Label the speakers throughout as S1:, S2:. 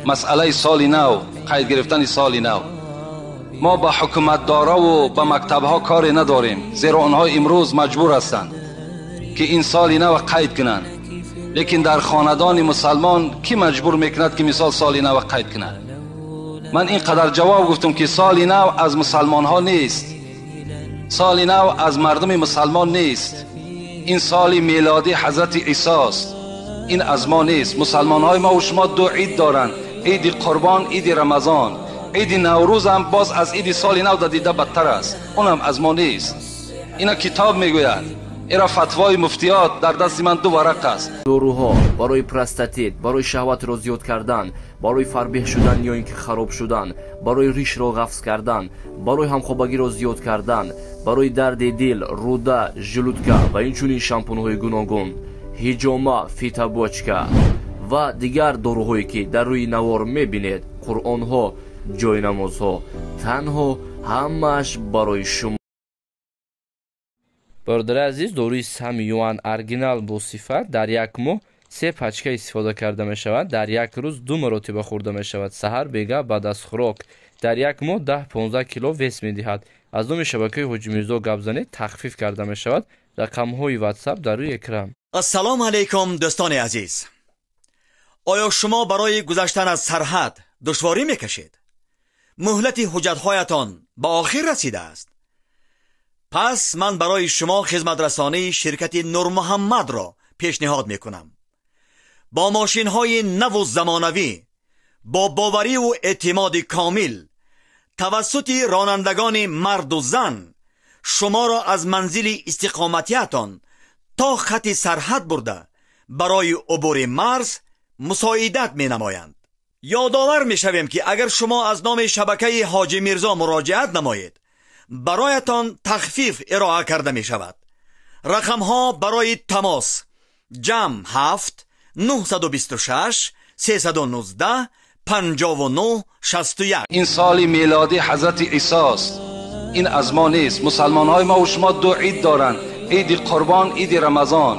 S1: Масъалаи соли нав, қайд гирифтани соли нав. Мо ба ҳукуматдораву ба мактабҳо коре надорем, зеро онҳо имрӯз маҷбур ҳастанд, ки ин соли нав қайд кунанд. Лекин дар хонадони мусалмон кӣ маҷбур мекунад, ки мисол соли нав қайд кунад? Ман ин қадар ҷавоб гуфтам, ки соли нав аз мусалмонҳо нест, соли нав аз мардуми мусалмон нест. Ин соли мелодӣ ҳазрати Исост, ин аз мо нест. Мусалмонҳои мо ва шумо ду ид доранд: иди Қурбон, иди Рамазон. Иди Наврӯз ҳам боз аз иди соли нав дида бадтар аст, онам аз мо нест. Ина китоб мегӯяд, ира фатвои муфтиёт дар дасти ман ду варақ аст.
S2: Доруҳо барои простатит, барои шаҳватро зиёд кардан, барои фарбеҳ шудан ё ин ки хароб шудан, барои ришро ғафз кардан, барои ҳамхобагиро зиёд кардан, барои дарди дил, рӯда, желудка ва инчунин шампунҳои гуногун, ҳиҷома, фитобочка ва дигар доруҳое, ки дар рӯи навор мебинед, қуръонҳо, ҷойнамозҳо, танҳо ҳамааш барои шумо. Бародари азиз, доруи Сами Юан оригинал бо сифат дар як моҳ 3 пачка истифода карда мешавад. Дар як рӯз 2 маротиба хӯрда мешавад, саҳар, бега, баъд аз хӯрок. Дар як моҳ 10-15 кило вес медиҳад. Аз номи шабакаи Ҳоҷи Мирзо гап занед, тахфиф карда мешавад. Рақамҳои WhatsApp дар рӯи экран.
S3: Ассалому алайкум, дӯстони азиз. Оё шумо барои гузаштан аз сарҳад душворӣ мекашед? Муҳлати ҳуҷҷатҳоятон ба охир расидааст? Пас ман барои шумо хизматрасонии ширкати Нурмуҳаммадро пешниҳод мекунам. Бо мошинҳои наву замонавӣ, бо бовариву эътимоди комил, тавассути ронандагони марду зан шуморо аз манзили истиқоматиятон то хати сарҳад бурда барои убури марз мусоидат менамоянд. Ёдовар мешавем, ки агар шумо аз номи шабакаи Ҳоҷи Мирзо муроҷиат намоед, бароятон тахфиф ироа карда мешавад. Рақамҳо барои тамос: ҷамъ 7 926 319 59 61.
S1: Ин соли мелодӣ ҳазрати Исост, ин аз мо нест. Мусалмонҳои мо ва шумо ду ид доранд: иди Қурбон, иди Рамазон.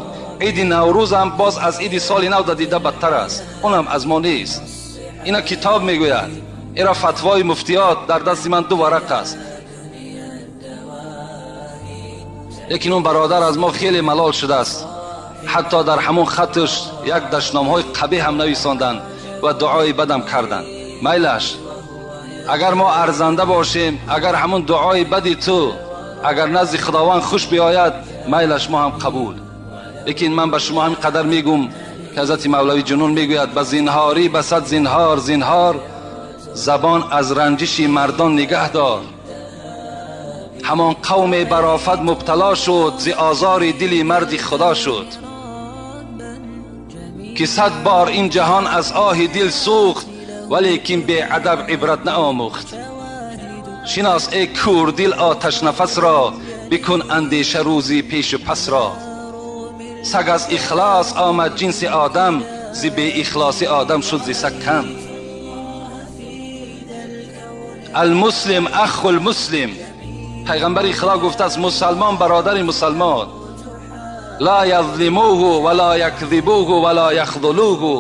S1: Иди Наврӯз ҳам боз аз иди соли нав дида бадтар аст, онам аз мо нест. Ина китоб мегӯяд, ира фатвои муфтиёт дар дасти ман ду варақ аст. Лекин он бародар аз мо хеле малол шудааст. Ҳатто дар ҳамон хатш як дашномҳои қабеҳ ҳам нависонданд ва дуои бадам карданд. Майлаш, агар мо арзанда бошем, агар ҳамон дуои бади ту агар назди Худованд хуш биёяд, майлаш, мо ҳам қабул. Лекин ман ба шумо ҳамин қадар мегӯм, ки ҳазрати Мавлавӣ Ҷунун мегӯяд: ба зинҳорӣ ба сад зинҳор зинҳор, забон аз ранҷиши мардон нигаҳ дор. Ҳамон қавме бар офат мубтало шуд, зи озори дили марди Худо шуд, ки 100 бор ин ҷаҳон аз оҳи дил сӯхт, валекин беадаб ибрат наомӯхт. Шинос эй кӯрдил оташнафасро, бикун андеша рӯзи пешу пасро. Саг аз ихлос омад ҷинси одам, зи беихлоси одам шуд зи саг кам. Алмуслим аху лмуслим. Пайғамбари Худо гуфтааст: мусалмон бародари мусалмон. Ла язлимуҳу ва ла якзибуҳу ва ла яхзулуҳу.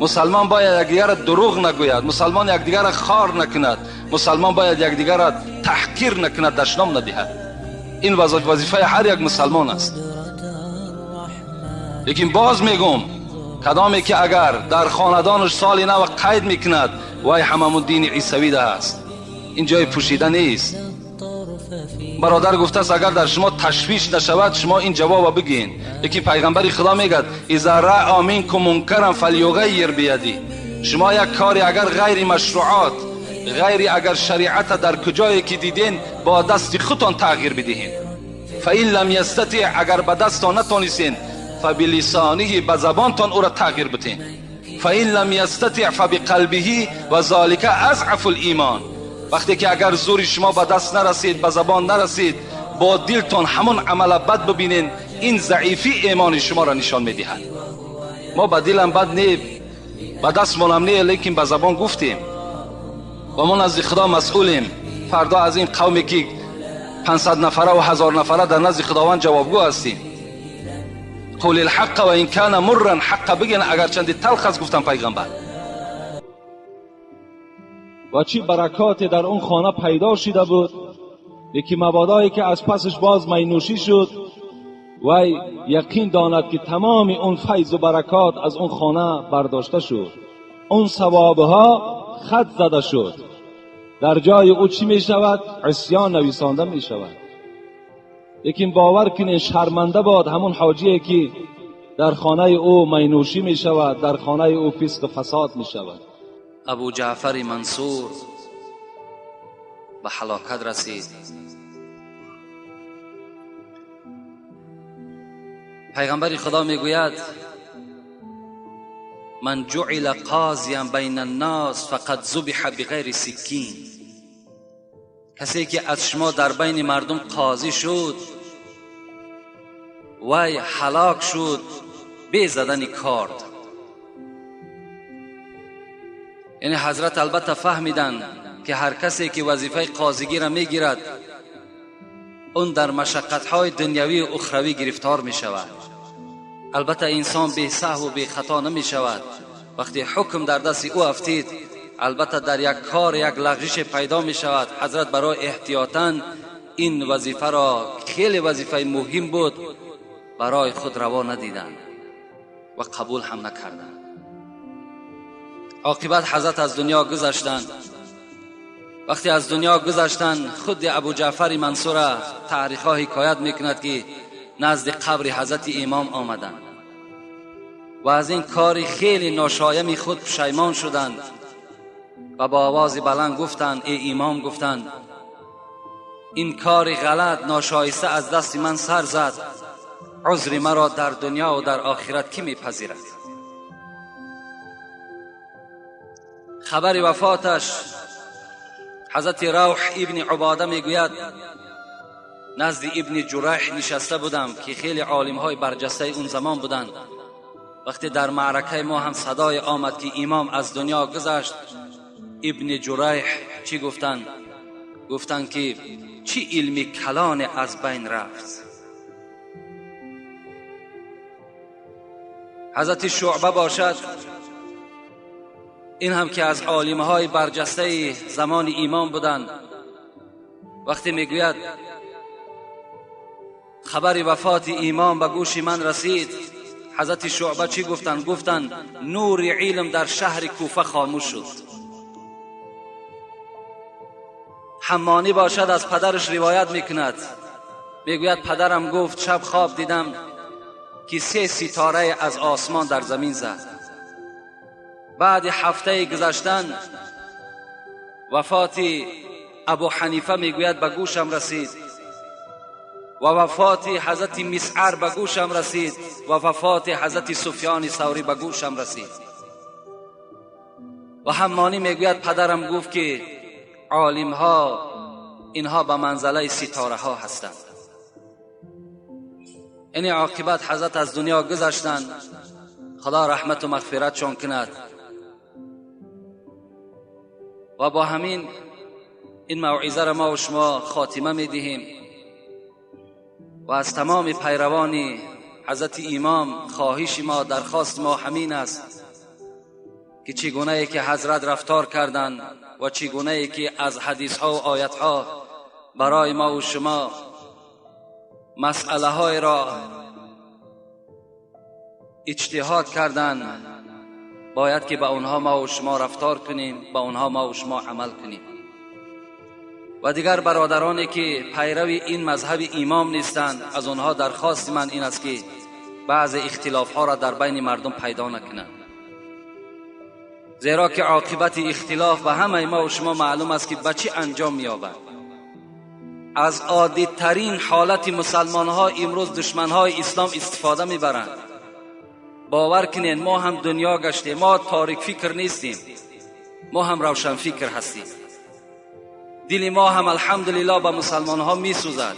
S1: Мусалмон бояд якдигарро дурӯғ нагӯяд, мусалмон якдигарро хор накунад, мусалмон бояд якдигарро таҳқир накунад, дашном надиҳад. Ин вазифаи ҳар як мусалмон аст. Лекин боз мегӯм, кадоме ки агар дар хонадонаш соли нав қайд мекунад, вай ҳамамун дини исавида аст. Ин ҷои пӯшида нест. Бародар гуфтааст, агар дар шумо ташвиш нашавад, шумо ин ҷавобро бигӯед. Лекин пайғамбари Худо мегӯяд: иза раъа минкум мункаран фалюғаййир бияди. Шумо як кори агар ғайри машруъот, ғайри агар шариата дар куҷое ки диден, бо дасти худтон тағйир бидиҳед. Фаин лам ястатиъ, агар ба дастон натонистен, фабилисониҳи, ба забонтон ӯро тағйир бидиҳед. Фаин лам ястатиъ фабиқалбиҳи ва золика азъафу лимон. Вақте ки агар зури шумо ба даст нарасид, ба забон нарасид, бо дилтон ҳамон амала бад бибинен, ин заифи имони шуморо нишон медиҳад. Мо ба дилам бад не, ба дастмонам не, лекин ба забон гуфтем ва мо назди Худо масъулем. Фардо аз ин қавме ки 500 нафара ва 1000 нафара дар назди Худованд ҷавобгӯ ҳастем. قل الحق و این کان مرا، حق بگین اگرچند تلخ است، گفتم پیغمبر. و چی برکات در اون خانه پیدا شده بود. یکی مبادایی که از پسش باز مینوشی شد، وی یقین داند که تمام اون فیض و برکات از اون خانه برداشته شد، اون ثوابها خط زده شد. در جای او چی می شود؟ عصیان نویسانده می شود. لیکن باور کنید شرمنده باد همون حاجیه که در خانه او مینوشی می شود، در خانه او فسق و فساد می شود.
S4: ابو جعفر منصور به هلاکت رسید. پیغمبر خدا میگوید من جعل قاضیا بین الناس فقد ذبح بغیر سکین. کسی که از شما در بین مردم قاضی شد وی هلاک شد بی زدن کارد. یعنی حضرت البته فهمیدن که هر کسی که وظیفه قاضیگی را میگیرد اون در مشقت‌های دنیوی و اخروی گرفتار می شود. البته انسان بی سهو و بی خطا نمی شود. وقتی حکم در دست او افتید البته در یک کار یک لغزش پیدا می شود. حضرت برای احتیاطاً این وظیفه را خیلی وظیفه مهم بود برای خود روا ندیدند و قبول هم نکردند. عاقبت حضرت از دنیا گذشتند. وقتی از دنیا گذشتند خود ابو جعفر منصور تاریخ ها حکایت میکند که نزد قبر حضرت امام آمدند و از این کار خیلی ناشایم خود پشیمان شدند و با آواز بلند گفتند ای امام، گفتند این کار غلط ناشایسته از دست من سر زد، عذر مرا در دنیا و در آخرت کی میپذیرد؟ خبر وفاتش حضرت روح ابن عباده میگوید نزد ابن جریح نشسته بودم که خیلی عالمهای برجسته اون زمان بودند. وقتی در معرکه ما هم صدای آمد که امام از دنیا گذشت، ابن جریح چی گفتند؟ گفتند که چی علمی کلان از بین رفت. حضرت شعبه باشد، این هم که از عالمهای برجسته زمان امام بودند، وقتی میگوید خبر وفات امام به گوش من رسید، حضرت شعبه چی گفتند؟ گفتند نور علم در شهر کوفه خاموش شد. حمانی باشد از پدرش روایت میکند، میگوید پدرم گفت شب خواب دیدم که 3 ستاره از آسمان در زمین زد. بعد هفته گذشتن وفات ابو حنیفه میگوید به گوشم رسید و وفات حضرت مسعر به گوشم رسید و وفات حضرت سفیان ثوری به گوشم رسید. و حمانی میگوید پدرم گفت که عالم ها اینها به منزله ستاره ها هستند. این عاقبت حضرت از دنیا گذشتند، خدا رحمت و مغفرتشان کند. و با همین این موعظه را ما و شما خاتمه میدهیم و از تمام پیروان حضرت امام خواهش ما، درخواست ما همین است که چگونه ای که حضرت رفتار کردند و چگونه ای که از حدیث ها و آیت ها برای ما و شما مسئله های را اجتهاد کردند، باید که با اونها ما و شما رفتار کنیم، با اونها ما و شما عمل کنیم. و دیگر برادرانی که پیرو این مذهب امام نیستند، از اونها درخواست من این است که بعض اختلاف ها را در بین مردم پیدا نکنند، زیرا که عاقبت اختلاف به همه ما و شما معلوم است که به چی انجام می‌یابد. از عادی ترین حالت مسلمان ها امروز دشمن های اسلام استفاده میبرند. باور کنین ما هم دنیا گشتیم، ما تاریک فکر نیستیم، ما هم روشن فکر هستیم. دل ما هم الحمدلله به مسلمان ها می سوزد،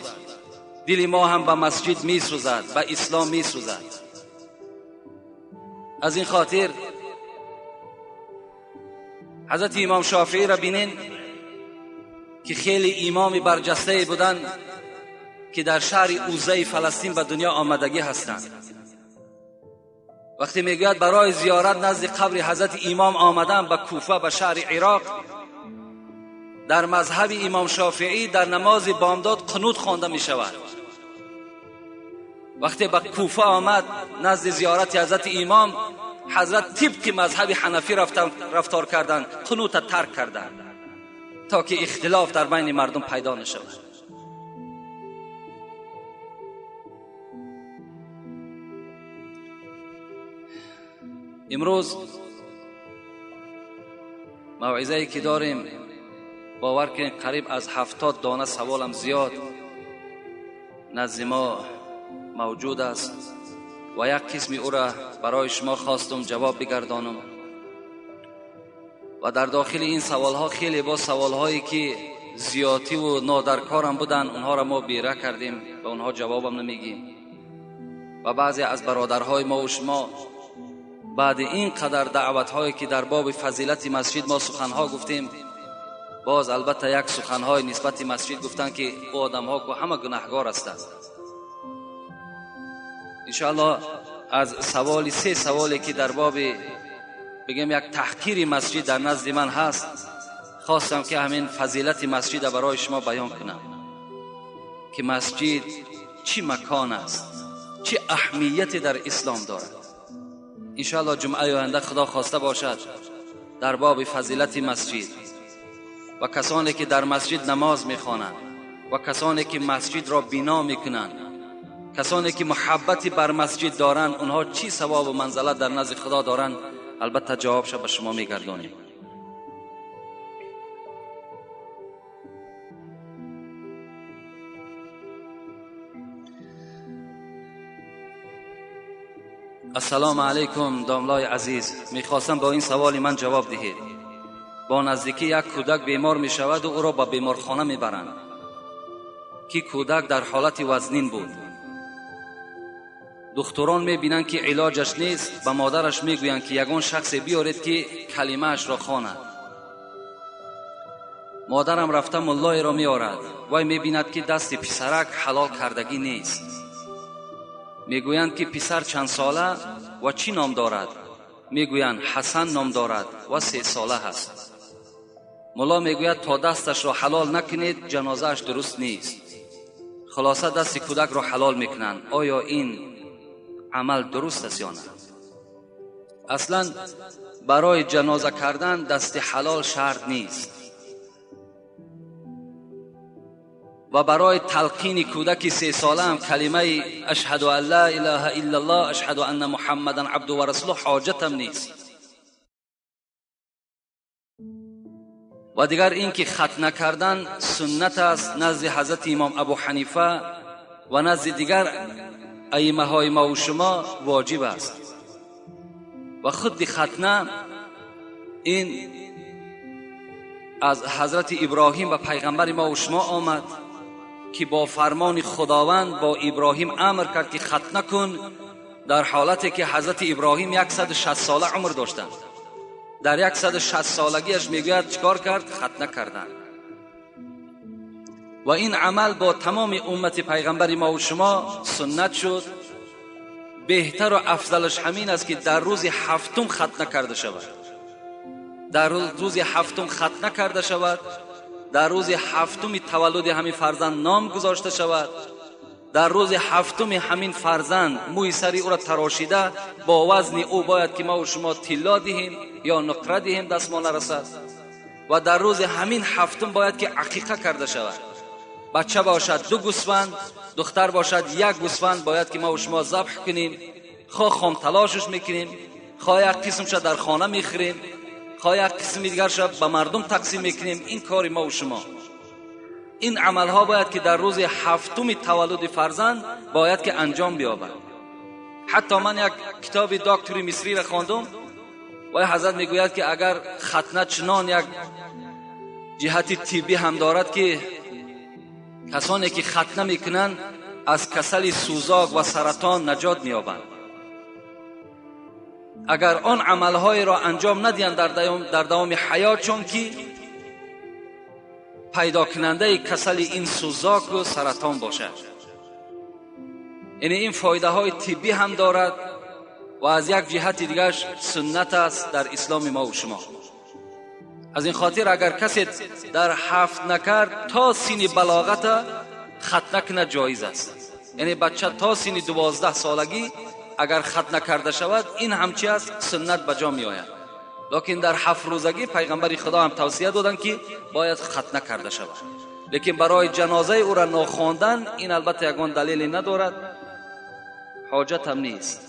S4: دل ما هم به مسجد می سوزد، به اسلام می سوزد. از این خاطر حضرت امام شافعی را بینین که خیلی امام برجسته بودند که در شهر اوزه فلسطین به دنیا آمدگی هستند. وقتی میگوید برای زیارت نزد قبر حضرت امام آمدن به کوفه، به شهر عراق، Дар мазҳаби имом Шофеӣ дар намози бомдод қунут хонда мешавад. Вақте ба Куфа омад назди зиёрати ҳазрати имом, ҳазрат тибқи мазҳаби ҳанафӣ рафтор карданд, қунута тарк карданд то ки ихтилоф дар байни мардум пайдо нашавад. Имрӯз мавъизае ки дорем, бовар кунед, қариб аз 70 дона саволам зиёд назди мо мавҷуд аст ва як қисми ӯра барои шумо хостум ҷавоб бигардонам. Ва дар дохили ин саволҳо хеле боз саволҳое ки зиёдтиву нодаркорам буданд, онҳоро мо бера кардем, ба онҳо ҷавобам намегим. Ва баъзе аз бародарҳои мо ва шумо баъди ин қадар даъватҳое ки дар боби фазилати масҷид мо суханҳо гуфтем, боз албатта як суханҳои нисбати масҷид гуфтанд ки ӯ одамҳо ку ҳама гунаҳгор ҳастанд. Иншоаллоҳ аз саволи се саволе ки дар боби бигем як таҳқири масҷид дар назди ман ҳаст, хостам ки ҳамин фазилати масҷида барои шумо баён кунам, ки масҷид чӣ макон аст, чӣ аҳамияте дар ислом дорад. Иншоаллоҳ ҷумъаи оянда худо хоста бошад дар боби фазилати масҷид ва касоне ки дар масҷид намоз мехонанд ва касоне ки масҷидро бино мекунанд, касоне ки муҳаббати бар масҷид доранд, онҳо чӣ савобу манзалат дар назди худо доранд, албатта ҷавобша ба шумо мегардонем. Ассалому алайкум домлои азиз, мехостам бо ин саволи ман ҷавоб диҳед. Бо наздикӣ як кӯдак бемор мешаваду ӯро ба беморхона мебаранд, ки кӯдак дар ҳолати вазнин буд. Духтурон мебинанд ки илоҷаш нест, ба модараш мегӯянд ки ягон шахсе биёред ки калимаашро хонад. Модарам рафта муллоеро меорад. Вай мебинад ки дасти писарак ҳалол кардагӣ нест. Мегӯянд ки писар чанд сола ва чӣ ном дорад? Мегӯянд Ҳасан ном дорад ва 3 сола ҳаст. Мулло мегӯяд то дасташро ҳалол накунед ҷанозааш дуруст нест. Хулоса дасти кӯдакро ҳалол мекунанд. Оё ин амал дуруст аст ё на? Аслан барои ҷаноза кардан дасти ҳалол шарт нест ва барои талқини кӯдаки 3 сола ҳам калимаи ашҳаду ан ла илаҳа иллаллоҳ ашҳаду анна муҳаммадан абду ва расулуҳ ҳоҷатам нест. Ва дигар ин ки хатна кардан суннат аст назди ҳазрати имом Абу Ҳанифа ва назди дигар аимаҳои мо ва шумо воҷиб аст. Ва худи хатна ин аз ҳазрати Иброҳим ба пайғамбари мо ва шумо омад ки бо фармони худованд бо Иброҳим амр кард ки хатна кун, дар ҳолате ки ҳазрати Иброҳим 160 сола умр доштанд. Дар 160 солагиаш мегӯяд чикор кард? Хатна карданд. Ва ин амал бо тамоми уммати пайғамбари мо ва шумо суннат шуд. Беҳтару афзалаш ҳамин аст ки дар рӯзи ҳафтум хатна карда шавад. Дар рӯзи ҳафтум хатна карда шавад, дар рӯзи ҳафтуми таваллуди ҳамин фарзанд ном гузошта шавад, дар рӯзи ҳафтуми ҳамин фарзанд мӯи сари ӯро тарошида бо вазни ӯ бояд ки мо ва шумо тилло диҳем ё нуқра диҳем, даст мо нарасад. Ва дар рӯзи ҳамин ҳафтум бояд ки ақиқа карда шавад. Бача бошад 2 гӯсфанд, духтар бошад 1 гӯсфанд бояд ки мо ва шумо забҳ кунем. Хоҳ хомталошаш мекунем, хоҳ як қисмша дар хона мехӯрем, хоҳ як қисми дигарша ба мардум тақсим мекунем. Ин кори мо ва шумо. Ин амалҳо бояд ки дар рӯзи ҳафтуми таваллуди фарзанд бояд ки анҷом биёбад. Ҳатто ман як китоби доктори мисриро хондум, вай ҳазрат мегӯяд ки агар хатна чунон як ҷиҳати тиббӣ ҳам дорад ки касоне ки хатна мекунанд аз касали сӯзок ва саратон наҷот меёбанд. Агар он амалҳоеро анҷом надиҳанд дар давоми ҳаёт, чун ки пайдокунандаи касали ин сӯзоку саратон бошад. Яъне ин фоидаҳои тиббӣ ҳам дорад ва аз як ҷиҳати дигараш суннат аст дар исломи мо ва шумо. از این خاطر اگر کسی در هفت نکرد تا سین بلاغت ختنه کنه جایز است. یعنی بچه تا سین 12 سالگی اگر ختنه کرده شود این همچی است، سنت به جا می آید. لیکن در 7 روزگی پیغمبر خدا هم توصیه دادن که باید ختنه کرده شود. لیکن برای جنازه او را ناخواندن این البته یگان دلیلی ندارد، حاجت هم نیست.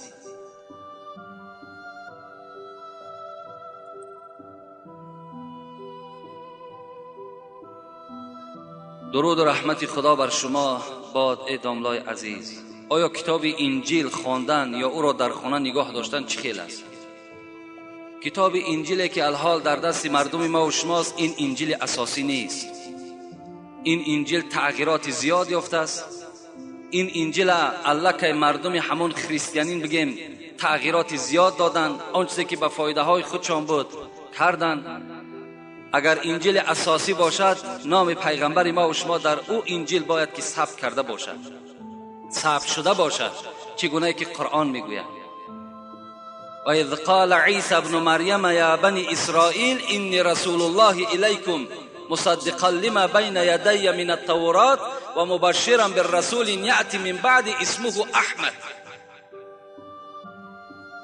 S4: درود و رحمت خدا بر شما باد ای داملای عزیز. آیا کتاب انجیل خواندن یا او را در خانه نگاه داشتن چه خیل است؟ کتاب انجیلی که الحال در دست مردم ما و شماست این انجیل اساسی نیست. این انجیل تغییرات زیاد یافته است. این انجیل الله که مردم همون خریستیانین بگیم تغییرات زیاد دادن، آن چیزی که به فایده های خودشان بود کردن. اگر انجیل اساسی باشد نام پیغمبر ما و شما در او انجیل باید که ثبت کرده باشد، ثبت شده باشد، چگونه که قرآن میگوید و اذ قال عیسی ابن مریم یا بنی اسرائیل انی رسول الله الیکم مصدقا لما بین یدی من التورات و مبشرا بالرسول یأتی من بعد اسمه احمد.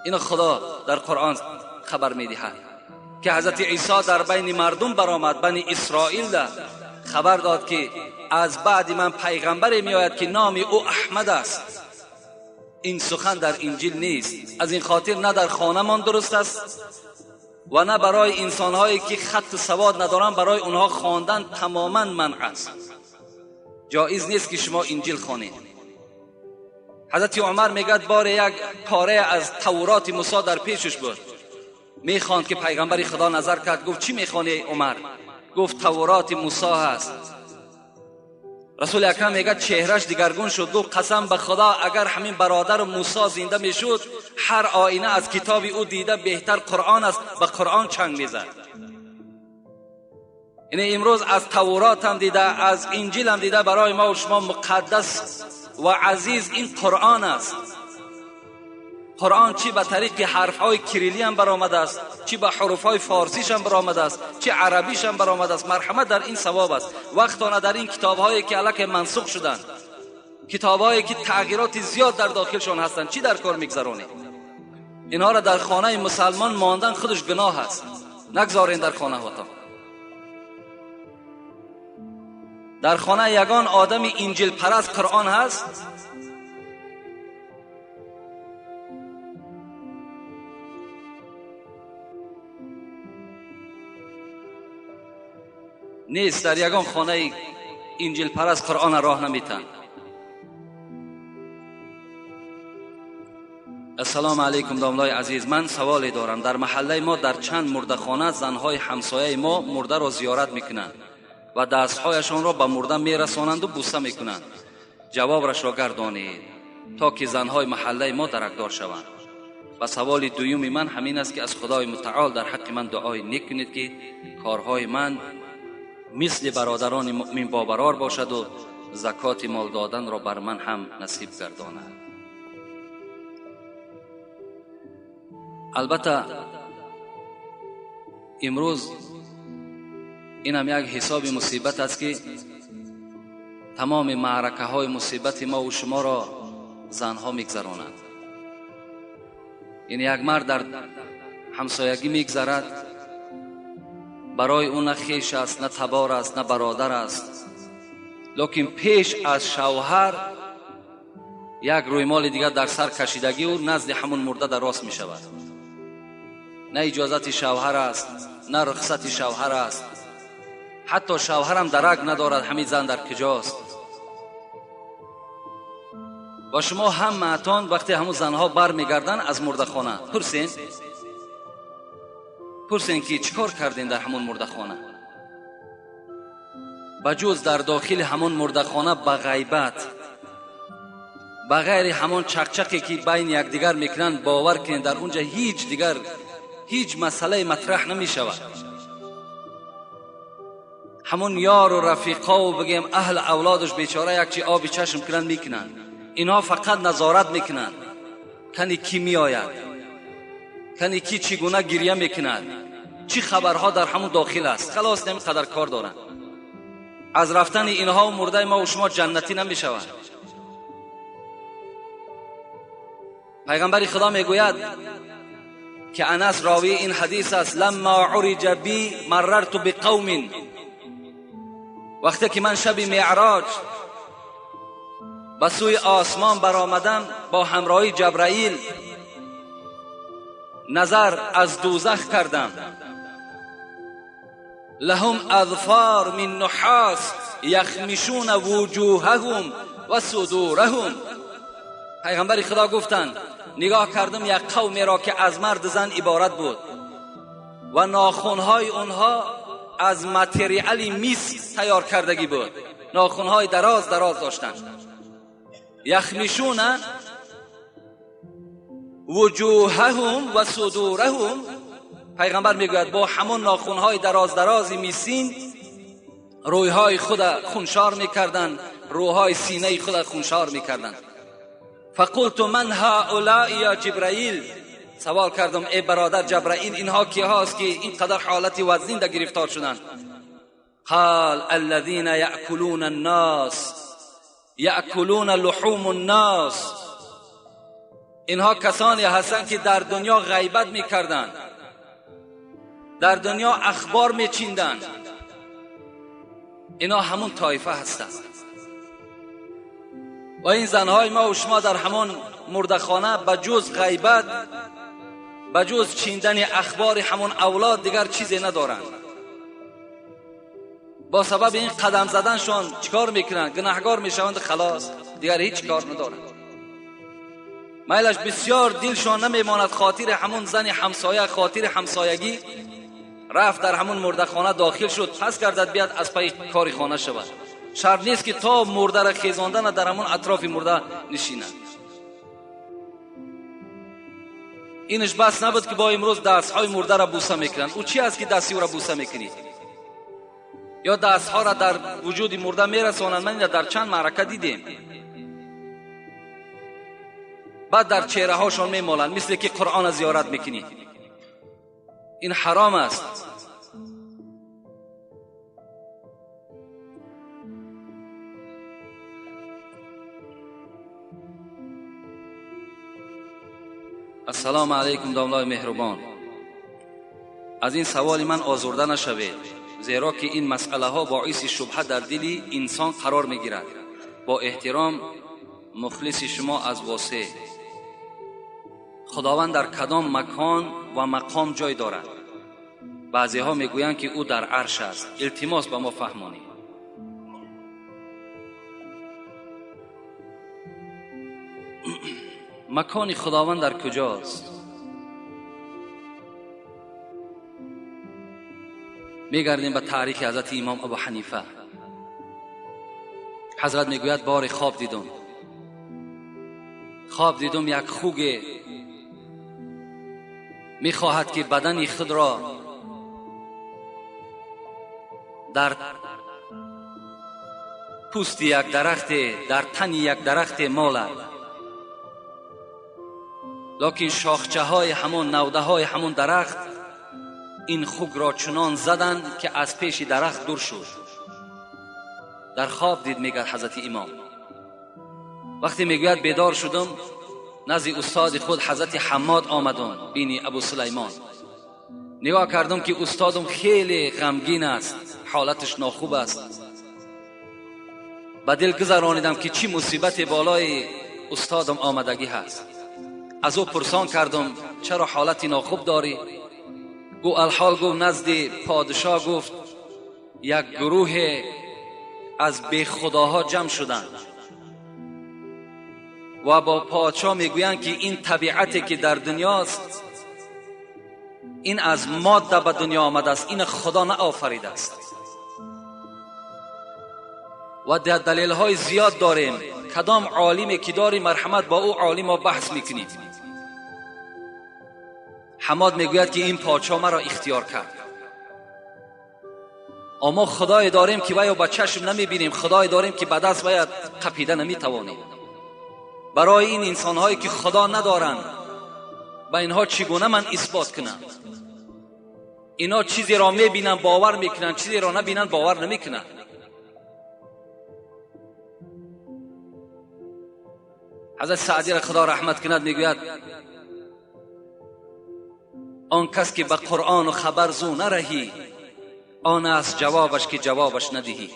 S4: این خدا در قرآن خبر میدهد که حضرت عیسی در بین مردم برآمد، بنی اسرائیل ده خبر داد که از بعد من پیغمبری میآید که نام او احمد است. این سخن در انجیل نیست. از این خاطر نه در خانمان درست است و نه برای انسانهایی که خط سواد ندارن برای اونها خواندن تماما منع است. جایز نیست که شما انجیل خوانید. حضرت عمر میگد بار یک پاره از تورات موسی در پیشش بود، میخواند که پیغمبر خدا نظر کرد، گفت چی میخوانی عمر؟ گفت تورات موسی هست. رسول اکرم میگه چهرش دیگرگون شد، گفت قسم به خدا اگر همین برادر موسی زنده میشد هر آینه از کتاب او دیده بهتر قرآن است، به قرآن چنگ میزد. یعنی امروز از تورات هم دیده، از انجیل هم دیده، برای ما و شما مقدس و عزیز این قرآن است. قرآن چی به طریق حرفهای کریلی هم برآمده است، چی به حروفهای فارسیش هم برآمده است، چی عربیش هم برآمده است. مرحمت در این ثواب است. وقتانه در این کتابهایی که الک منسوخ شدند، کتابهایی که تغییرات زیاد در داخلشان هستند، چی در کار میگذرانید؟ اینها را در خانه مسلمان ماندن خودش گناه است. نگذارین در خانه هاتان. در خانه یگان آدم انجیل پرست قرآن هست؟ نیست. در یگان خانه انجیل پرست قرآن راه نمیتن. السلام علیکم داملای عزیز، من سوالی دارم. در محله ما در چند مردخانه زنهای همسایه ما مرده را زیارت میکنند و دستهایشان را به مرده میرسانند و بوسه میکنند. جوابش را گردانید تا که زنهای محله ما درکدار شوند. و سوال دوم من همین است که از خدای متعال در حق من دعای نیک کنید که کارهای من مثل برادران مؤمن بابرار باشد و زکات مال دادن را بر من هم نصیب گرداند. البته امروز این هم یک حساب مصیبت است که تمام معرکه های مصیبت ما و شما را زنها میگذرانند. یعنی یک مرد در همسایگی میگذرد، برای او نه خیش است، نه تبار است، نه برادر است، لیکن پیش از شوهر یک رویمال دیگر در سر کشیدگی او نزد همون مرده در راست می شود. نه اجازت شوهر است، نه رخصت شوهر است، حتی شوهرم درک ندارد همین زن در کجاست. و شما هم معتان وقتی همون زنها بر میگردن از مرده خانه پرسین که چیکار کردین در همون مرده خانه؟ بجز در داخل همون مرده خانه به غیبت، به غیر همون چقچقی که بین یکدیگر میکنن، باور کنین در اونجا هیچ دیگر هیچ مسئله مطرح نمیشود. همون یار و رفیقا و بگیم اهل اولادش بیچاره یک چی آب چشم کنن میکنن. اینها فقط نظارت میکنن کنی کی میآید، کنی کی چگونه گریه میکند، چی خبرها در همون داخل است. خلاص نمی قدر کار دارند. از رفتن اینها و مرده ما و شما جنتی نمی شود. پیغمبر خدا میگوید که انس راوی این حدیث است، لما عرج بی مررت بقوم، وقتی که من شب معراج به سوی آسمان برآمدم با همراهی جبرائیل، نظر از دوزخ کردم. لهم اظفار من نحاس یخمشون وجوههم و صدورهم. پیغمبر خدا گفتند نگاه کردم یک قومی را که از مرد زن عبارت بود و ناخنهای آنها از متریال میس تیار کردگی بود، ناخنهای دراز دراز داشتند. یخمشون وجوههم و صدورهم، پیغمبر میگوید با همون ناخنهای دراز دراز میسین رویهای خود خونشار میکردند، روهای سینه خود خونشار میکردند. فقلت من هؤلاء یا جبرائیل، سوال کردم ای برادر جبرائیل اینها کی هاست که اینقدر حالت وزین در گرفتار شدند؟ قال الذين یأکلون الناس یأکلون لحوم الناس، اینها کسانی هستند که در دنیا غیبت میکردند، در دنیا اخبار میچیندند، اینا همون طایفه هستند. و این زنهای ما و شما در همون مردخانه به جز غیبت، به جز چیندن اخبار همون اولاد دیگر چیزی ندارند. با سبب این قدم زدنشان چیکار میکنند؟ گناهگار میشوند، خلاص دیگر هیچ کار ندارند. میلش بسیار دلشان نمیماند، خاطر همون زن همسایه، خاطر همسایگی رفت در همون مردخانه داخل شد، پس کردد بیاد از پای کاری خانه شود. شرط نیست که تا مرده را خیزاندن در همون اطراف مرده نشیند. اینش بس نبود که با امروز دستهای مرده را بوسه میکنند. او چی است که دستی او را بوسه میکنید؟ یا دستها را در وجود مرده میرسانند. من این را در چند معرکه دیدیم. بعد در چهره هاشان میمالند مثل که قرآن زیارت میکنید. این حرام است. السلام علیکم داملای مهربان. از این سوال من آزرده نشوید، زیرا که این مسئله ها باعث شبهه در دل انسان قرار میگیرد. با احترام مخلص شما از واسع. خداوند در کدام مکان و مقام جای دارد؟ بعضی ها میگویند که او در عرش است. التماس به ما فهمانید. مکان خداوند در کجاست؟ میگردیم به تاریخ حضرت امام ابو حنیفه. حضرت میگوید بار خواب دیدم، خواب دیدم یک خوگ میخواهد که بدن خود را در پوست یک درخت، در تن یک درخت مالد، لکن شاخچه های همون، نوده های همون درخت این خوگ را چنان زدند که از پیش درخت دور شد. در خواب دید، میگه حضرت امام. وقتی میگوید بیدار شدم، نزد استاد خود حضرت حماد آمدم، بینی ابو سلیمان. نگاه کردم که استادم خیلی غمگین است، حالتش ناخوب است. به دل گذرانیدم که چی مصیبت بالای استادم آمدگی هست. از او پرسان کردم چرا حالتی ناخوب داری؟ گو الحال گو نزد پادشاه گفت یک گروه از بی خداها جمع شدند و با پادشاه میگویند که این طبیعتی که در دنیاست این از ماده به دنیا آمده است، این خدا نآفریده است. و در دلیل های زیاد داریم. کدام عالمی که داری مرحمت با او عالم ما بحث میکنیم. حماد میگوید که این پادشاه مرا اختیار کرد. اما خدای داریم که باید با چشم نمیبینیم، خدای داریم که به دست باید قپیده نمیتوانیم. برای این انسانهایی که خدا ندارند به اینها چگونه من اثبات کنم؟ اینا چیزی را میبینن باور میکنن، چیزی را نبینن باور نمیکنن. حضرت سعدی را خدا رحمت کند میگوید آن کس که به قرآن و خبر زو نرهی، آن است جوابش که جوابش ندهی.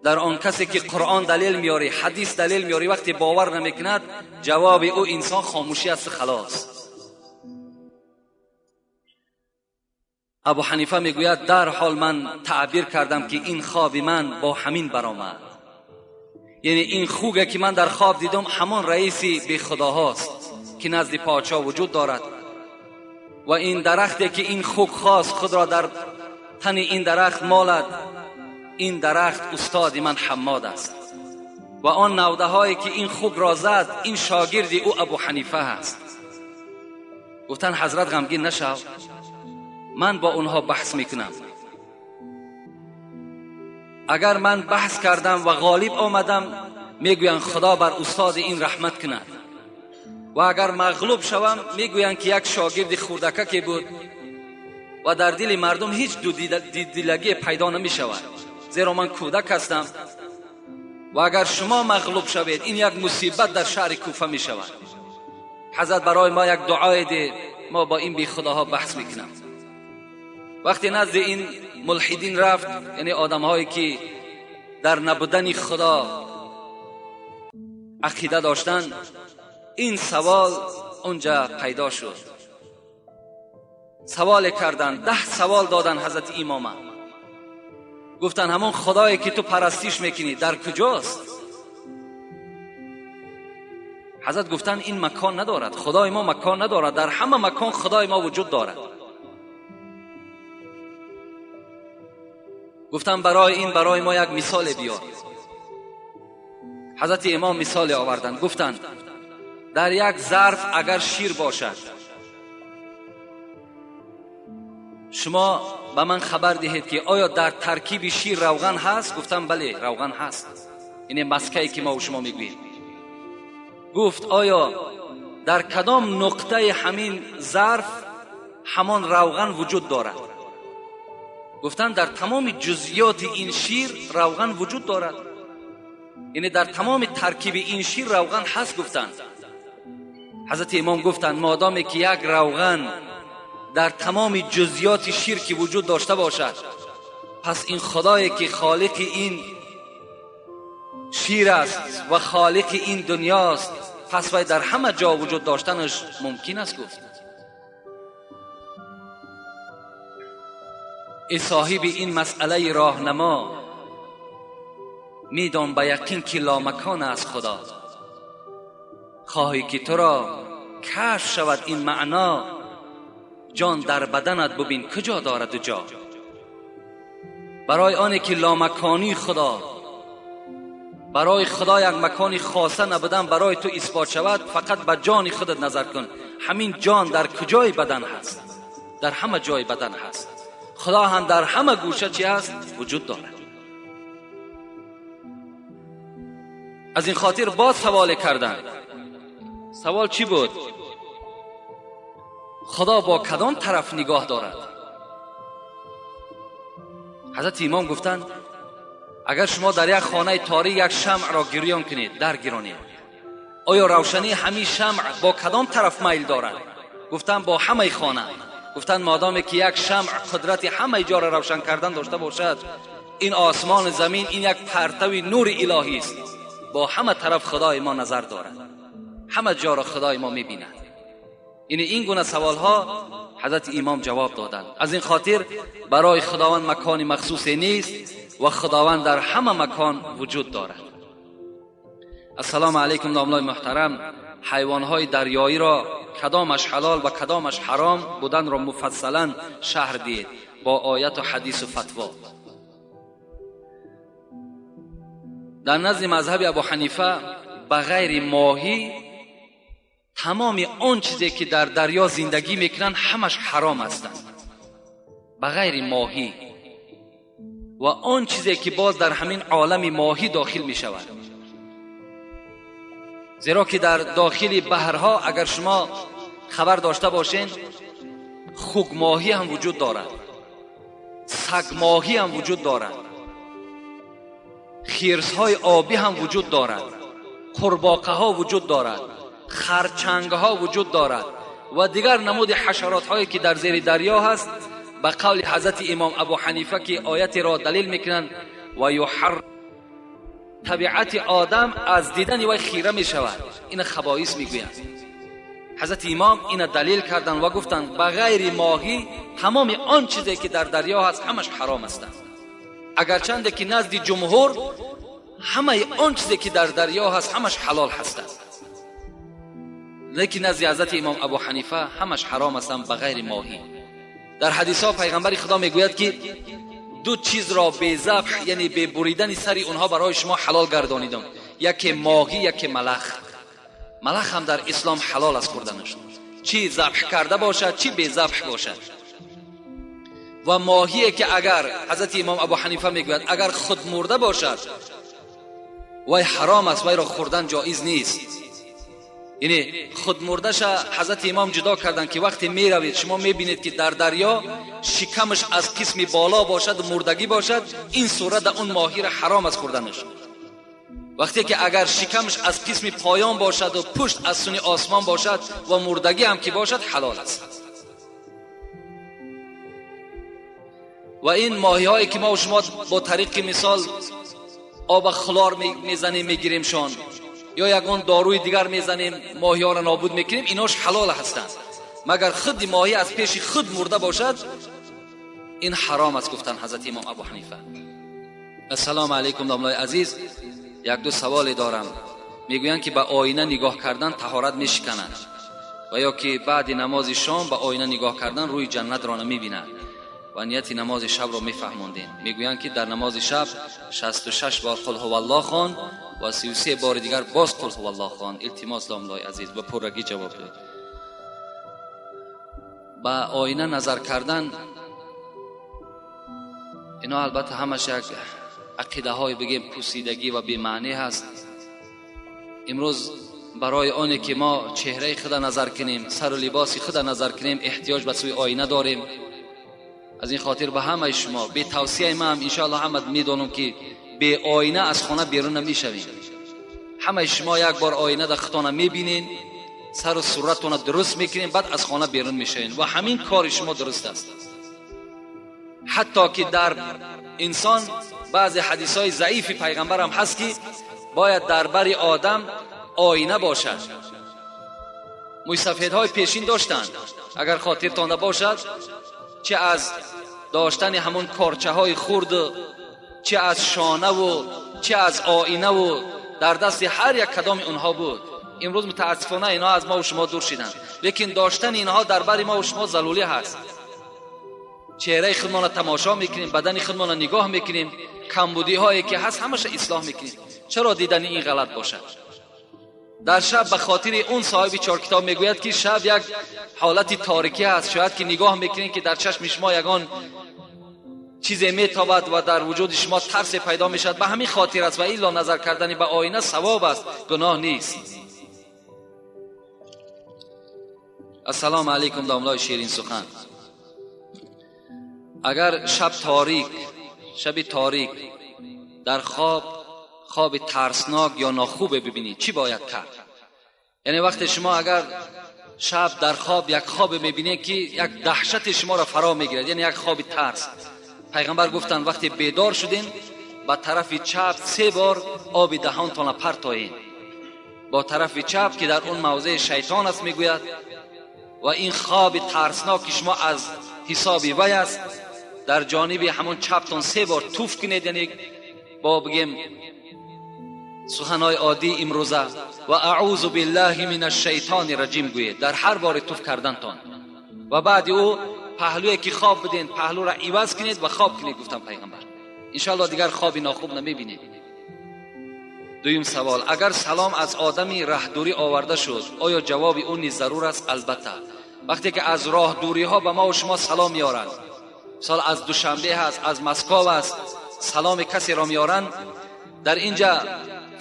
S4: در آن کسی که قرآن دلیل میاری، حدیث دلیل میاری، وقتی باور نمیکند جواب او انسان خاموشی است، خلاص. ابو حنیفه میگوید در حال من تعبیر کردم که این خواب من با همین برآمد، یعنی این خوگه که من در خواب دیدم همان رئیسی بی خداهاست که نزد پادشاه وجود دارد، و این درختی که این خوگ خواست خود را در تن این درخت مالد، این درخت استاد من حماد است، و آن نوده هایی که این خوگ را زد این شاگرد او ابو حنیفه است. گفتن حضرت غمگین نشو، من با اونها بحث میکنم. اگر من بحث کردم و غالب آمدم میگویند خدا بر استاد این رحمت کند، و اگر مغلوب شوم میگویند که یک شاگرد خردکه که بود و در دل مردم هیچ دو دیدلگی پیدا نمی شود، زیرا من کودک هستم، و اگر شما مغلوب شوید این یک مصیبت در شهر کوفه می شود. حضرت برای ما یک دعای ده، ما با این بی خداها بحث میکنم. وقتی نزد این ملحدین رفت، یعنی آدم هایی که در نبودن خدا عقیده داشتن، این سوال اونجا پیدا شد. سوال کردن، 10 سوال دادن حضرت امام. گفتن همون خدایی که تو پرستیش میکنی در کجاست؟ حضرت گفتن این مکان ندارد، خدای ما مکان ندارد، در همه مکان خدای ما وجود دارد. گفتن برای این برای ما یک مثال بیار. حضرت امام مثال آوردن، گفتن در یک ظرف اگر شیر باشد، شما به من خبر دهید که آیا در ترکیب شیر روغن هست؟ گفتم بله روغن هست، این مسکه‌ای که ما و شما میگوییم. گفت آیا در کدام نقطه همین ظرف همان روغن وجود دارد؟ گفتن در تمام جزئیات این شیر روغن وجود دارد، یعنی در تمام ترکیب این شیر روغن هست. گفتن حضرت امام گفتن مادامی که یک روغن در تمام جزئیات شیر که وجود داشته باشد، پس این خدایی که خالق این شیر است و خالق این دنیاست، پس وی در همه جا وجود داشتنش ممکن است. گفت ای صاحب این مسئله راهنما، میدان به یقین که لامکان است خدا، خواهی که تو را کشف شود این معنا، جان در بدنت ببین کجا دارد جا. برای آنه که لامکانی خدا، برای خدا یک مکانی خاصه نبودن برای تو اثبات شود، فقط به جان خودت نظر کن. همین جان در کجای بدن هست؟ در همه جای بدن هست. خدا هم در همه گوشه چی هست؟ وجود دارد. از این خاطر باز سوال کردن. سوال چی بود؟ خدا با کدام طرف نگاه دارد؟ حضرت امام گفتند اگر شما در یک خانه تاریک یک شمع را گریان کنید، در گرانید، آیا روشنی همین شمع با کدام طرف میل دارد؟ گفتند با همه خانه. گفتند مادامی که یک شمع قدرت همه جا را روشن کردن داشته باشد، این آسمان زمین این یک پرتو نور الهی است، با همه طرف خدای ما نظر دارد، همه جا را خدای ما میبیند. این گونه سوال ها حضرت امام جواب دادند. از این خاطر برای خداوند مکان مخصوص نیست و خداوند در همه مکان وجود دارد. السلام علیکم داملای محترم، حیوانهای دریایی را کدامش حلال و کدامش حرام بودن را مفصلا شرح دید با آیت و حدیث و فتوا. در نزد مذهب ابو حنیفه بغیر ماهی تمام آن چیزی که در دریا زندگی میکنن همش حرام هستند، بغیر ماهی و آن چیزی که باز در همین عالم ماهی داخل میشود. زیرا که در داخل بحرها اگر شما خبر داشته باشین، Хугмоҳӣ ҳам вуҷуд дорад, сагмоҳӣ ҳам вуҷуд дорад, хирсҳои обӣ ҳам вуҷуд дорад, қурбоқаҳо вуҷуд дорад, харчангҳо вуҷуд дорад ва дигар намуди ҳашаротҳое ки дар зери дарё ҳаст. Ба қавли ҳазрати имом Абу Ҳанифа ки оятеро далил мекунанд ва юҳар, табиати одам аз дидани вай хира мешавад, ина хабоис мегӯянд. Ҳазрати имом ина далил карданд ва гуфтанд ба ғайри моҳӣ тамоми он чизе ки дар дарё ҳаст ҳамаш ҳаром ҳастанд. Агарчанде ки назди ҷумҳур ҳамаи он чизе ки дар дарё ҳаст ҳамаш ҳалол ҳастанд, лекин назди ҳазрати имом Абу Ҳанифа ҳамаш ҳаром ҳастанд ба ғайри моҳӣ. Дар ҳадисҳо пайғамбари Худо мегӯяд ки ду чизро бе забҳ, яъне бе буридани сари онҳо барои шумо ҳалол гардонидам, яке моҳӣ, яке малах. Малах ҳам дар ислом ҳалол аст хӯрданаш, чӣ забҳ карда бошад, чӣ бе забҳ бошад. Ва моҳие ки агар ҳазрати имом Абу Ҳанифа мегӯяд агар худ мурда бошад вай ҳаром аст, вайро хӯрдан ҷоиз нест. Яъне худмурдаша ҳазрати имом ҷудо карданд ки вақте меравед шумо мебинед ки дар дарё шикамаш аз қисми боло бошад, мурдагӣ бошад, ин сурат он моҳира ҳаром аст хӯрданаш. Вақте ки агар шикамаш аз қисми поён бошад ва пушт аз суни осмон бошад ва мурдагӣ ҳам ки бошад ҳалол аст. Ва ин моҳиҳое ки мо шумо бо тариқи мисол об хлор мезанем мегиримшон ё ягон доруи дигар мезанем моҳиҳоро нобуд мекунем, инош ҳалол ҳастанд. Магар худи моҳӣ аз пеши худ мурда бошад, ин ҳаром аст, гуфтанд ҳазрати имом Абу Ҳанифа. Ассалому алайкум домлаи азиз, як ду саволе дорам. Мегӯянд ки ба оина нигоҳ кардан таҳорат мешиканад ва ё ки баъди намози шом ба оина нигоҳ кардан рӯи ҷаннатро намебинад ва нияти намози шабро мефаҳмондем. Мегӯянд ки дар намози шаб 66 бор қул ҳуваллоҳ хон ва 33 бори дигар боз қул ҳуваллоҳ хон. Илтимос домлаи азиз, ба пуррагӣ ҷавоб диҳед. Ба оина назар кардан ино албатта ҳамаш як ақидаҳои бигем пусидагӣ ва бемаънӣ ҳаст. Имрӯз барои оне ки мо чеҳраи худа назар кунем, сару либоси худа назар кунем, эҳтиёҷ ба сӯи оина дорем. Аз ин хотир ба ҳамаи шумо бе тавсияи ман иншоаллоҳ ҳама медонам ки бе оина аз хона берун намешавем. Ҳамаи шумо як бор оина дар худтона мебинен, сару суратона дуруст мекунем, баъд аз хона берун мешавем ва ҳамин кори шумо дуруст аст. Ҳатто ки дар инсон баъзе ҳадисҳои заифи пайғамбарам ҳаст ки бояд дар бари одам оина бошад. Мӯйсафедҳои пешин доштанд, агар хотиртон бошад, чӣ аз доштани ҳамон корчаҳои хурд, чӣ аз шонаву чӣ аз оинаву дар дасти ҳар як кадоми онҳо буд. Имрӯз мутаассифона инҳо аз мо ва шумо дур шиданд, лекин доштани инҳо дар бари мо ва шумо зарурӣ ҳаст. Чеҳраи худмонро тамошо мекунем, бадани худмонро нигоҳ мекунем, камбудиҳое ки ҳаст ҳамаша ислоҳ мекунем. Чаро дидани ин ғалат бошад? Дар шаб ба хотири он соҳиби чоркитоб мегӯяд ки шаб як ҳолати торикӣ ҳаст, шояд ки нигоҳ мекунед ки дар чашми шумо ягон чизе метобад ва дар вуҷуди шумо тарсе пайдо мешавад. Ба ҳамин хотир аст ва илло назар кардани ба оина савоб аст, гуноҳ нест. Ассалому алайкум домлаи ширин сухан. Агар шаб торик, шаби торик дар хоб хоби тарснок ё нохубе бибинед, чӣ бояд кард? Яъне вақте шумо агар шаб дар хоб як хобе мебинед ки як даҳшати шуморо фаро мегирад, яъне як хоби тарс, пайғамбар гуфтанд вақте бедор шудем ба тарафи чап 3 бор оби даҳонтонро партоед, бо тарафи чап ки дар он мавзеи шайтон аст мегӯяд, ва ин хоби тарсноки шумо аз ҳисоби вай аст, дар ҷониби ҳамон чаптон 3 бор туф кунед, яъне бо бигем суханҳои оддии имрӯза, ва аъузу биллаҳи мин ашшайтони раҷим гӯед дар ҳар бори туф кардантон, ва баъди ӯ паҳлӯе ки хоб буден паҳлӯро иваз кунед ва хоб кунед, гуфтам пайғамбар. Иншоаллоҳ дигар хоби нохуб намебинед. Дуюм савол: агар салом аз одами раҳдурӣ оварда шуд, оё ҷавоби ӯ низ зарур аст? Албатта. Вақте ки аз роҳдуриҳо ба мо ва шумо салом меоранд, мисол аз Душанбе ҳаст, аз Москва аст, саломи касеро меоранд, дар инҷа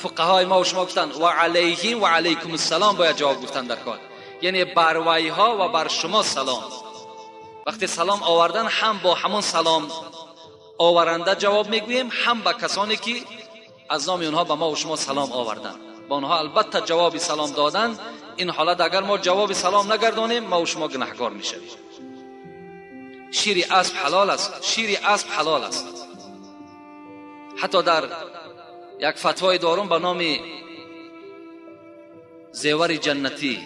S4: фуқаҳои мо ва шумо гуфтанд ва алайҳим ва алайкум ассалом бояд ҷавоб гуфтан дар кор, яъне бар вайҳо ва бар шумо салом. وقتی سلام آوردن هم با همون سلام آورنده جواب میگوییم، هم به کسانی که از نام اونها به ما و شما سلام آوردن، با اونها البته جواب سلام دادن. این حالت اگر ما جواب سلام نگردانیم ما و شما گناهکار میشویم. شیر اسب حلال است، شیر اسب حلال است. حتی در یک فتوای دارم به نام زیور جنتی،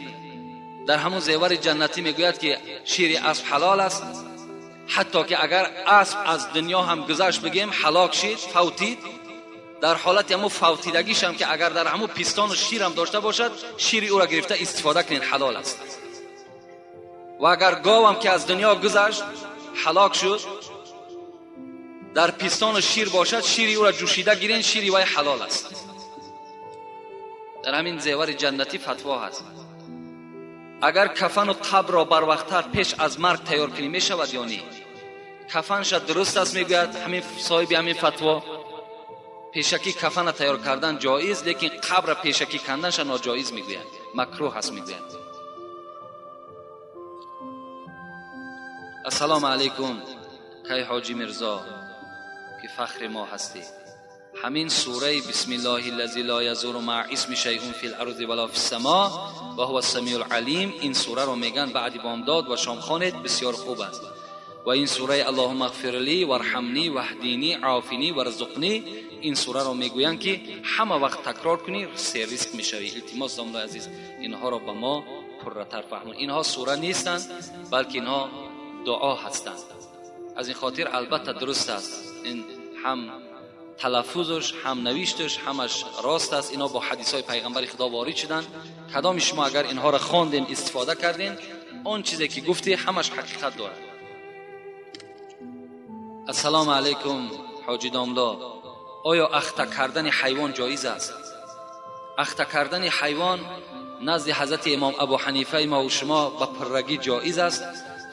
S4: در همون زیور جنتی میگوید که شیر اسب حلال است، حتی که اگر اسب از دنیا هم گذشت بگیم هلاک شد، فوتید، در حالت همون فوتیدگیش هم که اگر در همون پیستان و شیر هم داشته باشد، شیر او را گرفته استفاده کنین، حلال است. و اگر گاو هم که از دنیا گذشت هلاک شد، در پیستان و شیر باشد، شیر او را جوشیده گیرین، شیر وی حلال است. در همین زیور جنتی فتوا هست. اگر کفن و قبر را بر وقتتر پیش از مرگ تیار کنی می شود یا نه؟ کفن شد درست است میگوید همین صاحب همین فتوا، پیشکی کفن تیار کردن جایز، لیکن قبر پیشکی کندنش ناجایز میگوید، مکروه هست میگوید. السلام علیکم کی حاجی میرزا که فخر ما هستی. همین سوره بسم الله الذی لا یضر مع اسم شیء فی الارض ولا فی السماء و هو السمیع العلیم، این سوره رو میگن بعد بامداد و شام خوانید، بسیار خوب است. و این سوره اللهم اغفر لی وارحمنی واهدینی عافینی وارزقنی، این سوره رو میگوین که همه وقت تکرار کنی سه رزق میشوی. التماس داملا عزیز اینها رو به ما پرتر فهمون. اینها سوره نیستند بلکه اینها دعا هستند. از این خاطر البته درست است، این هم تلفظش هم نوشتش همش راست است. اینا با حدیث های پیغمبر خدا وارد شدن. کدام شما اگر اینها را خواندین استفاده کردین، آن چیزی که گفتی همش حقیقت دارد. السلام علیکم حاجی داملا، آیا اخته کردن حیوان جایز است؟ اخته کردن حیوان نزد حضرت امام ابو حنیفه ما و شما به پرگی جایز است.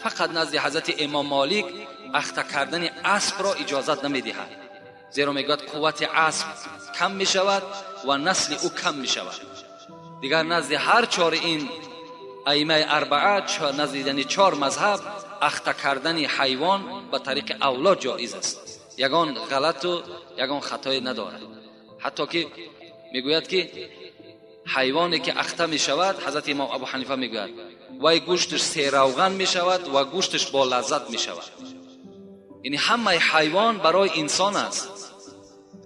S4: فقط نزد حضرت امام مالک اخته کردن اسب را اجازت نمیدهد، زیرا میگوید قوت اسب کم میشود و نسل او کم میشود. دیگر نزد هر چهار این ائمه اربعه، نزد یعنی چهار مذهب، اخته کردن حیوان به طریق اولا جایز است، یگان غلط و یگان خطای ندارد. حتی که میگوید که حیوانی که اخته میشود، حضرت امام ابو حنیفه میگوید وای گوشتش سیروغن میشود و گوشتش با لذت میشود. یعنی همه حیوان برای انسان است.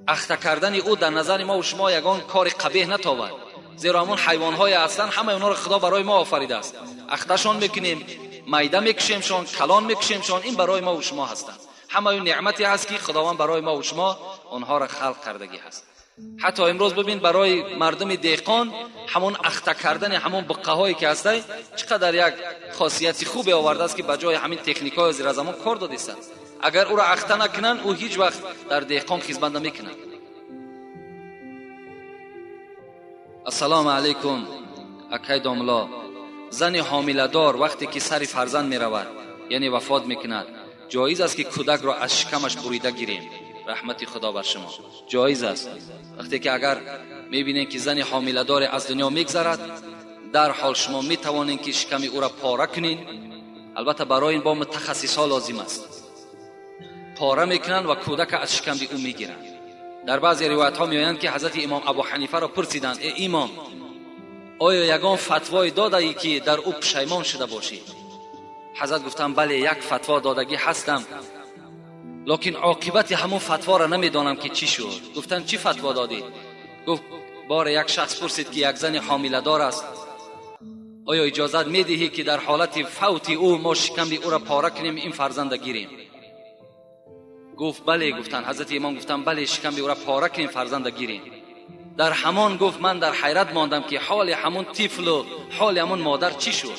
S4: اخته کردن او در نظر ما و شما یگان کار قبیح نتاود، زیرا همون حیوانهای هستند همه اونها را خدا برای ما آفریده است. اختشان میکنیم، میده میکشیمشان، کلان میکشیمشان، این برای ما و شما هستند. همه اون نعمتی هست که خداوند برای ما و شما آنها را خلق کردگی هست. حتی امروز ببین برای مردم دهقان همون اخته کردن همون بقه هایی که هسته چقدر یک خاصیت خوبی آورده است که به جای همین تکنیک های زیر زمان کار داده است. اگر او را اخته نکنن او هیچ وقت در دهقان خدمت نمیکنن. السلام علیکم اکای داملا، زن حامله دار وقتی که سر فرزند میرود یعنی وفات میکند، جایز است که کودک را از شکمش بریده گیریم؟ رحمت خدا بر شما. جایز است. وقتی که اگر میبینین که زن حامله دار از دنیا میگذرد، در حال شما میتوانین که شکم او را پاره کنین. البته برای این با متخصص ها لازم است. پاره میکنن و کودک از شکم او میگیرن. در بعضی روایت ها میآیند که حضرت امام ابو حنیفه را پرسیدند ای امام، آیا یگان فتوای داده ای که در او پشیمان شده باشی؟ حضرت گفتند بله، یک فتوا دادگی هستم، لکن عاقبت همون فتوا را نمیدانم که چی شد. گفتند چی فتوا دادی؟ گفت بار یک شخص پرسید که یک زن حامله دار است، آیا اجازت میدهی که در حالت فوت او ما شکم او را پاره کنیم این فرزند گیریم؟ گفت بله. گفتند حضرت امام گفتند بله، شکم او را پاره کنیم فرزند گیریم. در همان گفت من در حیرت ماندم که حال همون طفل و حال همون مادر چی شد.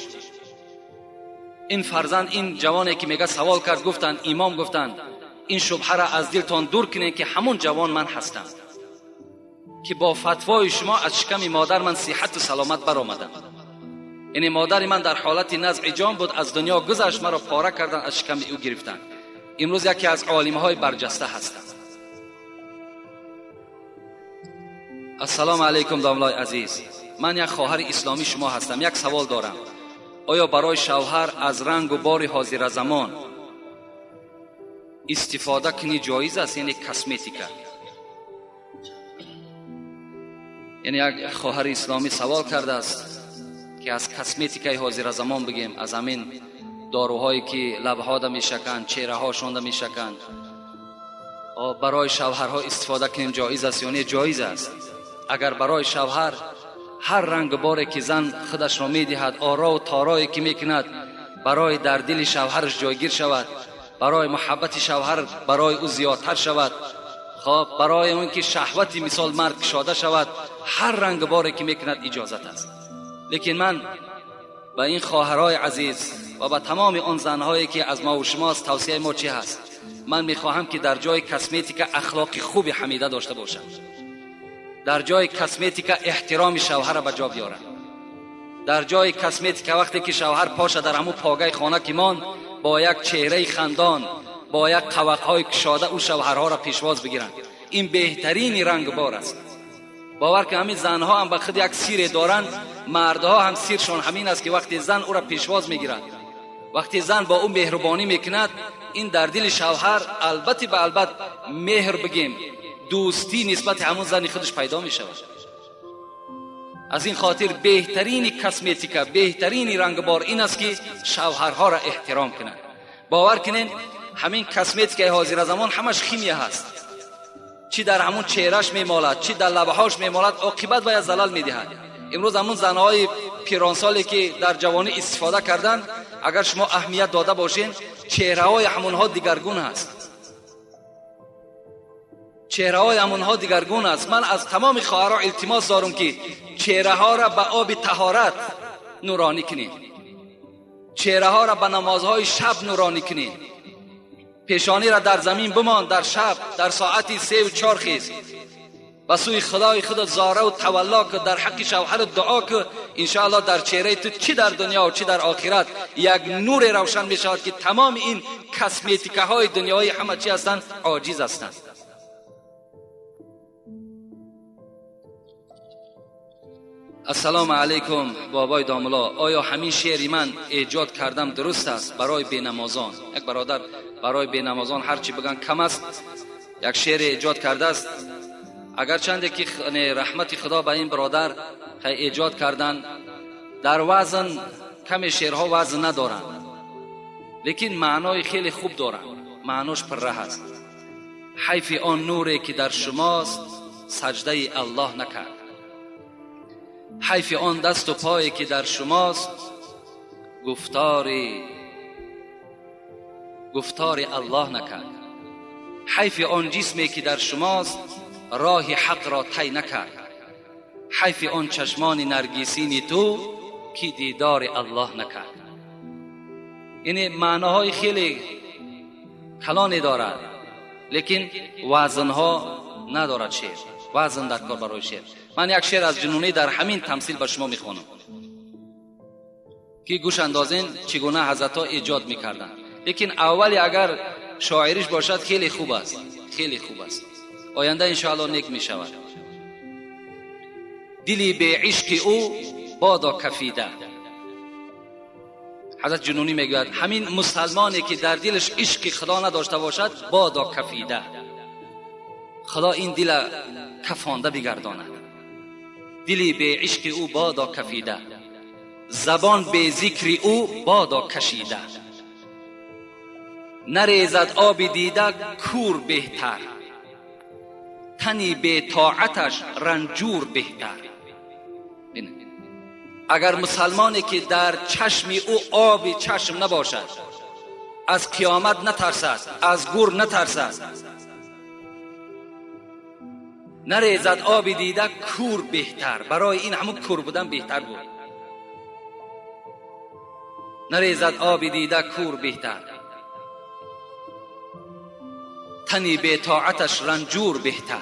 S4: این فرزند، این جوانی که میگه سوال کرد، گفتند امام گفتند این شبهه را از دلتان دور کنید که همون جوان من هستم که با فتوای شما از شکم مادر من صحت و سلامت برآمدم. یعنی مادر من در حالت نزع جان بود، از دنیا گذشت، مرا پاره کردن از شکم او گرفتن. امروز یکی از عالم‌های برجسته هستم. السلام علیکم داملای عزیز، من یک خواهر اسلامی شما هستم. یک سوال دارم. آیا برای شوهر از رنگ و بار حاضر زمان استفاده کنی جایز است؟ یعنی کسمتیکا. یعنی یک خواهر اسلامی سوال کرده است که از کسمتیکای حاضر زمان بگیم، از همین داروهایی که لبها ده میشکند، چهره هاشون ده میشکند، برای شوهرها استفاده کنیم جایز است یا نه؟ جایز است. اگر برای شوهر هر رنگ باری که زن خودش را میدهد، آرا و تارایی که میکند، برای در دل شوهرش جایگیر شود، برای محبت شوهر برای او زیادتر شود، خب برای اون که شهوتی مثال مرد کشاده شود، هر رنگ باری که میکند اجازت است. لیکن من به این خواهرای عزیز و به تمام آن زنهایی که از ما و شماست، توصیه ما چی هست؟ من میخواهم که در جای کسمتیک اخلاق خوب حمیده داشته باشم، در جای کسمتیک احترام شوهر به جا بیارم، در جای کسمتیک وقتی که شوهر پاشه در همون پاگه خانه که مان، با یک چهره خندان، با یک قوقهای کشاده او شوهرها را پیشواز بگیرند. این بهترین رنگ بار است. باور که همین زنها هم به خود یک سیر دارند، مردها هم سیرشان همین است که وقتی زن او را پیشواز میگیرد، وقتی زن با او مهربانی میکند، این در دل شوهر البته به البته مهر بگیم، دوستی نسبت همون زن خودش پیدا می شود. از این خاطر بهترین کسمتیکا، بهترین رنگبار این است که شوهرها را احترام کنند. باور کنین همین کسمتیکای حاضر زمان همش خیمیه هست، چی در همون چهرهش میمالد، چی در لبهاش میمالد، عاقبت باید زلل میدهد. امروز همون زنهای پیرانسالی که در جوانی استفاده کردن، اگر شما اهمیت داده باشین، چهره های همونها دیگرگون هست، چهره های همونها دیگرگون است. من از تمام خواهرها التماس دارم که چهره ها را به آب طهارت نورانی کنین، چهره ها را به نمازهای شب نورانی کنین، پیشانی را در زمین بمان، در شب در ساعت 3 و 4 خیز و سوی خدای خود زاره و تولا که در حق شوهر دعا که انشاءالله در چهره تو چی در دنیا و چی در آخرت یک نور روشن می شود که تمام این کسمتیکه های دنیایی همه چی هستند عاجز هستند. السلام علیکم بابای داملا، آیا همین شعری من ایجاد کردم درست است برای بینمازان؟ یک برادر برای بینمازان هرچی بگن کم است، یک شعر ایجاد کرده است. اگر چنده که رحمت خدا به این برادر ایجاد کردن، در وزن کم شعرها وزن ندارن، لیکن معنای خیلی خوب دارن، معناش پره است. حیف آن نوری که در شماست سجده الله نکرد، حیف آن دست و پایی که در شماست گفتار الله نکرد، حیف آن جسمی که در شماست راه حق را طی نکرد، حیف آن چشمان نرگسین تو که دیدار الله نکرد. یعنی معناهای خیلی کلانی دارد، لیکن وزنها ندارد شعر، وزن در کار برای شعر. من یک شعر از جنونی در همین تمثیل به شما میخوانم که گوش اندازین چگونه حضرت ها ایجاد میکردن. لیکن اولی اگر شاعریش باشد خیلی خوب است، خیلی خوب است، آینده انشاءالله نیک میشود. دلی به عشق او بادا کفیده. حضرت جنونی میگوید همین مسلمانی که در دلش عشق خدا نداشته باشد بادا کفیده، خدا این دل کفانده بگرداند. دلی به عشق او بادا کفیده، زبان به ذکر او بادا کشیده، نریزد آب دیده کور بهتر، تنی به طاعتش رنجور بهتر. اگر مسلمانی که در چشم او آب چشم نباشد، از قیامت نترسد، از گور نترسد، نریزد آب دیده کور بهتر. برای این همون کور بودن بهتر بود. نریزد آب دیده کور بهتر، تنی به طاعتش رنجور بهتر.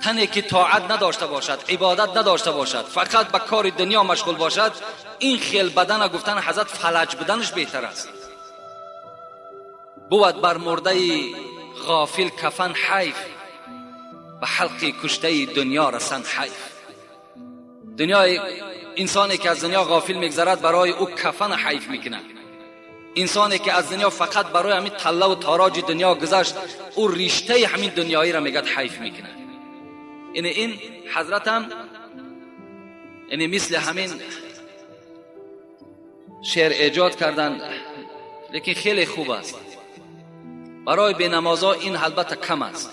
S4: تنی که طاعت نداشته باشد، عبادت نداشته باشد، فقط به کار دنیا مشغول باشد، این خیل بدن گفتن حضرت فلج بدنش بهتر است. بود بر مرده غافل کفن حیف، به حلق کشته دنیا رسن حیف. دنیای Инсоне ки аз дунё ғофил мегзарад, барои ӯ кафан ҳайф мекунад. Инсоне ки аз дунё фақат барои ҳамин таллаву тороҷи дунё гузашт, ӯ риштаи ҳамин дунёиро мегӯяд ҳайф мекунад. Яъне ин ҳазратам яъне мисли ҳамин шеър эҷод кардан, лекин хеле хуб аст. Барои бенамозо ин албатта кам аст.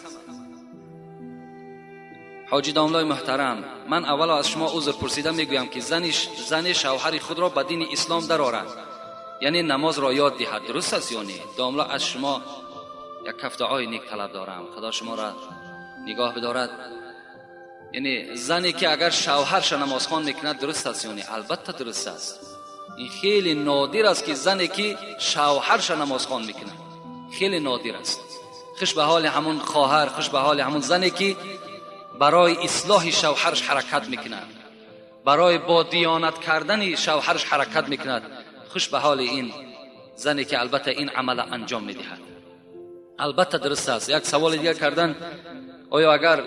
S4: Ҳоҷи домлои муҳтарам, ман аввало аз шумо узр пурсида мегӯям, ки зани шавҳари худро ба дини ислом дарорад, яъне намозро ёд диҳад. Дуруст аст ё не? Домло, аз шумо як каф дуои нек талаб дорам. Худо шуморо нигоҳ бидорад. Яъне зане ки агар шавҳарша намозхон мекунад, дуруст аст ё не? Албатта дуруст аст. Ин хеле нодир аст, ки зане ки шавҳарша намозхон мекунад, хеле нодир аст. Хуш ба ҳоли ҳамун хоҳар, хуш ба ҳоли ҳамун зане ки барои ислоҳи шавҳарш ҳаракат мекунад, барои бо диёнат кардани шавҳарш ҳаракат мекунад. Хуш ба ҳоли ин зане ки албатта ин амала анҷом медиҳад. Албатта дуруст аст. Як саволи дигар кардан: оё агар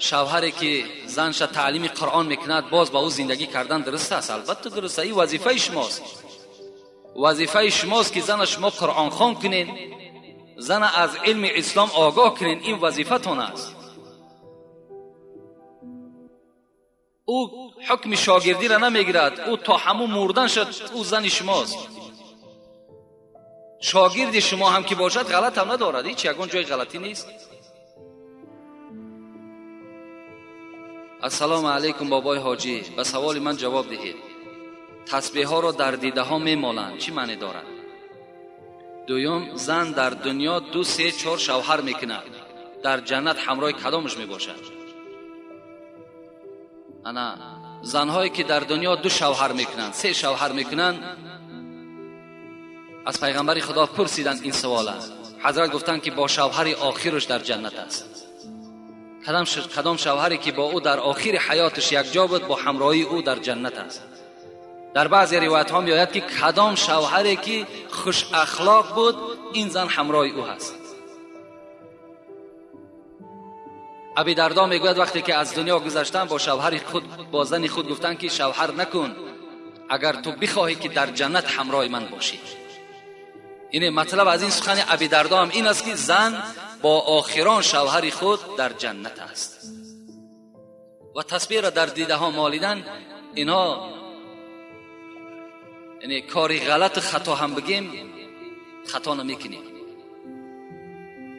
S4: шавҳаре ки занша таълими Қуръон мекунад, боз ба ӯ зиндагӣ кардан дуруст аст? Албатта дуруст аст. Ин вазифаи шумост. Вазифаи шумост ки зана шумо қуръонхон кунед, зана аз илми ислом огоҳ кунед. Ин вазифатон аст. Ӯ ҳукми шогирдиро намегирад. Ӯ то ҳамун мурдан шуд, ӯ зани шумост. Шогирди шумо ҳам ки бошад, ғалат ҳам надорад. Ҳеҷ ягон ҷои ғалатӣ нест. Ассалому алайкум бобои ҳоҷӣ, ба саволи ман ҷавоб диҳед. Тасбеҳҳоро дар дидаҳо мемоланд, чӣ маъне дорад? Дуюм, зан дар дунё 2, 3, 4 шавҳар мекунад, дар ҷаннат ҳамроҳи кадомаш мебошад? Ана занҳое ки дар дунё 2 шавҳар мекунанд, 3 шавҳар мекунанд, аз пайғамбари Худо пурсиданд ин савола. Ҳазрат гуфтанд, ки бо шавҳари охираш дар ҷаннат аст. Кадом шавҳаре ки бо ӯ дар охири ҳаёташ якҷо буд, бо ҳамроҳии ӯ дар ҷаннат аст. Дар баъзе ривоятҳо меояд, ки кадом шавҳаре ки хуш ахлоқ буд, ин зан ҳамроҳи ӯ ҳаст. Аби Дардо мегӯяд, вақте ки аз дунё гузаштам, бо шавҳари худ, бо зани худ гуфтанд, ки шавҳар накун, агар ту бихоҳӣ ки дар ҷаннат ҳамроҳи ман бошӣ. Ине матлаб аз ин сухани Аби Дардо ҳам ин аст, ки зан бо охирон шавҳари худ дар ҷаннат аст. Ва тасбеҳро дар дидаҳо молидан, инҳо яъне кори ғалату хато ҳам бигем, хато намекунем.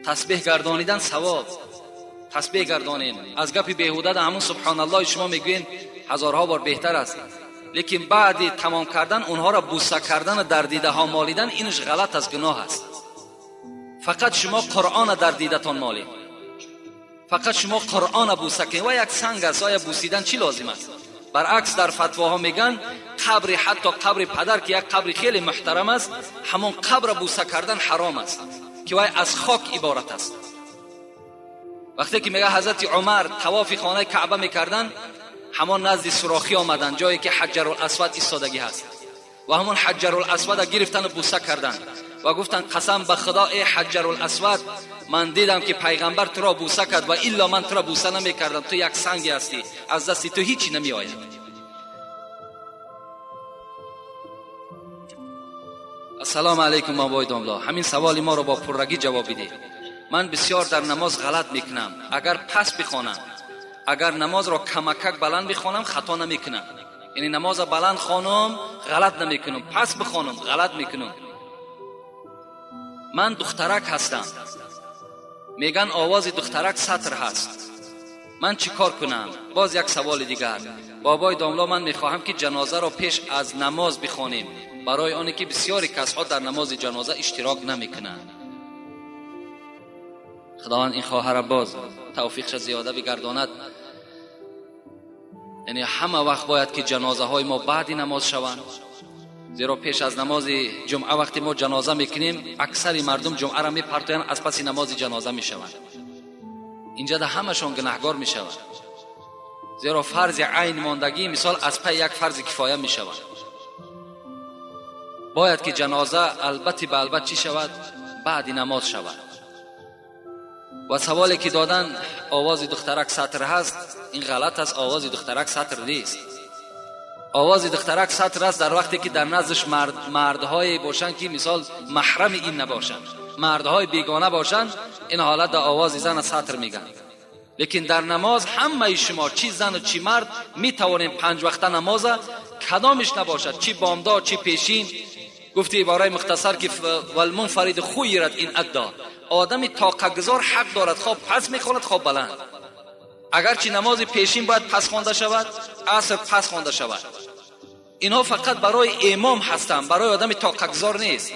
S4: Тасбеҳ гардонидан савоб. Тасбеҳ гардонем. Аз гапи беҳуда ҳамун субҳоналлоҳи шумо мегӯед ҳазорҳо бор беҳтар аст. Лекин баъди тамом кардан онҳоро буса кардан ва дар дидаҳо молидан, инаш ғалат аст, гуноҳ аст. Фақат шумо Қуръонро дар дидатон молед. Фақат шумо Қуръонро буса кунед. Ва як санг аст, оя бусидан чӣ лозим аст? Баръакс дар фатвоҳо мегӯянд, қабри, ҳатто қабри падар, ки як қабри хеле муҳтарам аст, ҳамон қабрро буса кардан ҳаром аст, ки вай аз хок иборат аст. Вақте ки мега ҳазрати Умар тавофи хонаи Каъба мекарданд, ҳамон назди сурохӣ омаданд, ҷое ки Ҳаҷарул Асвад истодагӣ ҳаст, ва ҳамон Ҳаҷарул Асвадро гирифтану буса карданд ва гуфтанд: қасам ба Худо, эй Ҳаҷарул Асвад, ман дидам ки пайғамбар туро буса кард, ва илло ман туро буса намекардам. Ту як санге ҳастӣ, аз дасти ту ҳичи намеояд. Ассалому алайкум бобои домло, ҳамин саволи моро бо пуррагӣ ҷавоб бидеҳ. Ман бисёр дар намоз ғалат мекунам. Агар пас бихонам, агар намозро камакак баланд бихонам, хато намекунам. Яъне намозро баланд хонам, ғалат намекунам, пас бихонам, ғалат мекунам. Ман духтарак ҳастам. Меган овози духтарак сатр ҳаст. Ман чӣ кор кунам? Боз як саволи дигар. Бобои домло, ман мехоҳам, ки ҷанозаро пеш аз намоз бихонем, барои оне ки бисёри касҳо дар намози ҷаноза иштирок намекунанд. Худованд ин хоҳара боз тавфиқша зиёда бигардонад. Яъне ҳама вақт бояд ки ҷанозаҳои мо баъди намоз шаванд, зеро пеш аз намози ҷумъа вақте мо ҷаноза мекунем, аксари мардум ҷумъаро мепартоянд, аз паси намози ҷаноза мешаванд. Инҷа да ҳамашон гунаҳгор мешаванд, зеро фарзи айн мондагӣ мисол аз пай як фарзи кифоя мешавад. Бояд ки ҷаноза албатти ба албат чӣ шавад? Баъди намоз шавад. Ва саволе ки додан, овози духтарак сатр ҳаст, ин ғалат аст. Овози духтарак сатр нест. Овози духтарак сатр аст дар вақте ки дар наздаш мардҳое бошанд ки мисол маҳрами ин набошанд, мардҳои бегона бошанд, ин ҳолат дар овози зан сатр мегӯянд. Лекин дар намоз ҳамаи шумо чӣ зан ва чӣ мард метавонем панҷ вақта намоза кадомиш набошад, чӣ бомдод чӣ пешин. Гуфти ибораи мухтасар ки валмунфарид хуйрат ин адда, одами тоқагузор ҳақ дорад хоб пас мехонад хоб баланд. Агарчи намози пешин бояд пас хонда шавад, аср пас хонда шавад. Инҳо фақат барои имом ҳастанд, барои одами тоқагузор нест.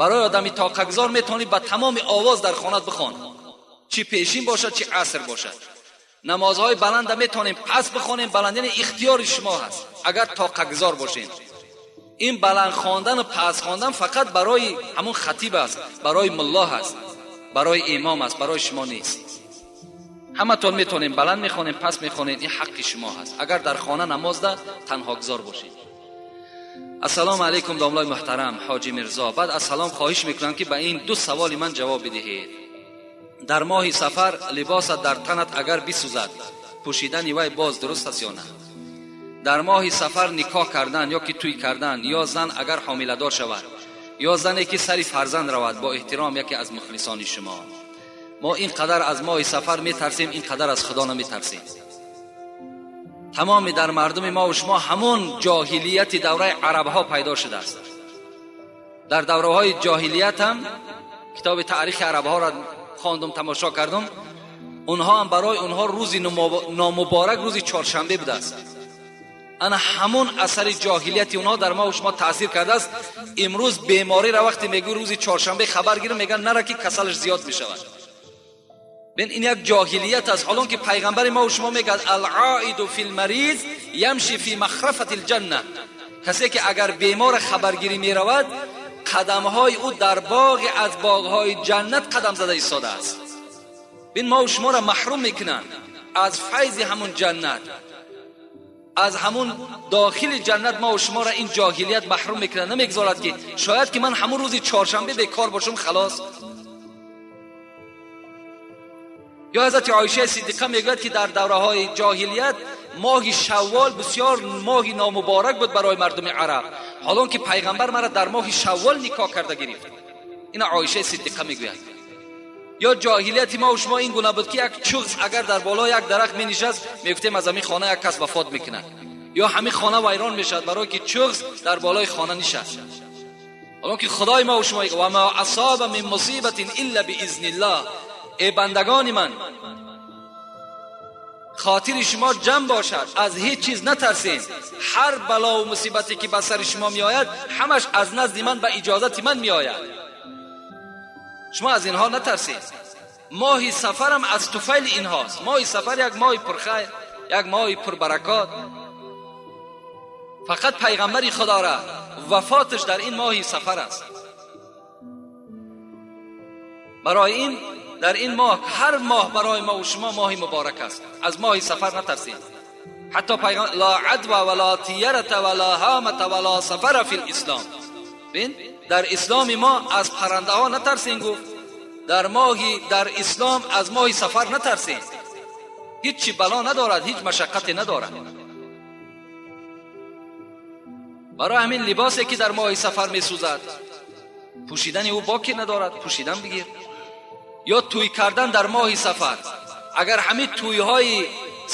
S4: Барои одами тоқагузор метавонӣ ба тамоми овоз дар хонат бихон, чӣ пешин бошад чӣ аср бошад. Намозҳои баланда метавонем пас бихонем, баланд яъне ихтиёри шумо ҳаст агар тоқагузор бошем. Ин баланд хондан ва пас хондан фақат барои ҳамон хатиб аст, барои мулло ҳаст, барои имом аст, барои шумо нест. Ҳаматон метавонем баланд мехонем, пас мехонем, ин ҳаққи шумо ҳаст агар дар хона намозда танҳогузор бошед. Ассалому алайкум домлаи муҳтарам ҳоҷи Мирзо. Баъд аз салом хоҳиш мекунам ки ба ин ду саволи ман ҷавоб бидиҳед. Дар моҳи сафар либосат дар танат агар бисӯзад, пӯшидани вай боз дуруст аст ё на? Дар моҳи сафар никоҳ кардан ё ки тӯй кардан, ё зан агар ҳомиладор шавад, ё зане ки сари фарзанд равад, бо эҳтиром яке аз мухлисони шумо. Мо ин қадар аз моҳи сафар метарсем, ин қадар аз худо наметарсем. Тамоми дар мардуми мо ва шумо ҳамон ҷоҳилияти давраи арабҳо пайдо шудааст. Дар давраҳои ҷоҳилият ҳам китоби таърихи арабҳоро хондум, тамошо кардум. Онҳо ҳам барои онҳо рӯзи номуборак рӯзи чоршанбе будааст. Ана ҳамон асари ҷоҳилияти онҳо дар мо ва шумо таъсир кардааст. Имрӯз бемориро вақте мегӯй рӯзи чоршанбе хабар гирам, мегӯянд нара ки касалаш зиёд мешавад. Бин ин як ҷоҳилият аст. Ҳолон ки пайғамбари мо ва шумо мегӯяд алъоиду фи лмариз ямши фи махрафати лҷанна, касе ки агар бемора хабаргирӣ меравад, қадамҳои ӯ дар боғе аз боғҳои ҷаннат қадам зада истодааст. Бин мо ва шуморо маҳрум мекунанд аз файзи ҳамун ҷаннат, аз ҳамун дохили ҷаннат мо ва шуморо ин ҷоҳилият маҳрум мекунад. Намегузорад ки шояд ки ман ҳамун рӯзи чоршанбе бекор бошам, халос. Ё ҳазрати Оиша Сиддиқа мегӯяд ки дар давраҳои ҷоҳилият моҳи шаввол бисёр моҳи номуборак буд барои мардуми араб, ҳолон ки пайғамбар мара дар моҳи шаввол никоҳ карда гирифт. Ина Оиша Сиддиқа мегӯяд. Ё ҷоҳилияти мо ва шумо ин гуна буд ки як чуғз агар дар болои як дарахт менишаст, мегуфтем аз ҳамин хона як кас вафот мекунад, ё ҳамин хона вайрон мешавад барои ки чуғз дар болои хона нишаст. ҳолон ки худои мо ва шумо ва ма асаба мин мусибатин илла биизниллаҳ, эй бандагони ман, хотири шумо ҷамъ бошад, аз ҳеҷ чиз натарсед. Ҳар балову мусибате ки ба сари шумо меояд, ҳамаш аз назди ман ба иҷозати ман меояд. Шумо аз инҳо натарсед. Моҳи сафарам аз туфайли инҳост. Моҳи сафар як моҳи пурхайр, як моҳи пурбаракот. Фақат пайғамбари худора вафоташ дар ин моҳи сафар аст. Барои ин дар ин моҳ, ҳар моҳ барои мо ва шумо моҳи муборак аст. Аз моҳи сафар натарсед. Ҳатто пайғамбар ла адва ва ла тиярата ва ла ҳамата ва ла сафара фи лислом. Бин дар исломи мо аз паррандаҳо натарсем гуфт. Дар моҳи дар ислом аз моҳи сафар натарсем. Ҳеҷ чи бало надорад, ҳеҷ машаққате надорад. Барои ҳамин либосе ки дар моҳи сафар месӯзад, пӯшидани ӯ боке надорад, пӯшидан бигир. Ё тӯй кардан дар моҳи сафар, агар ҳамин тӯйҳои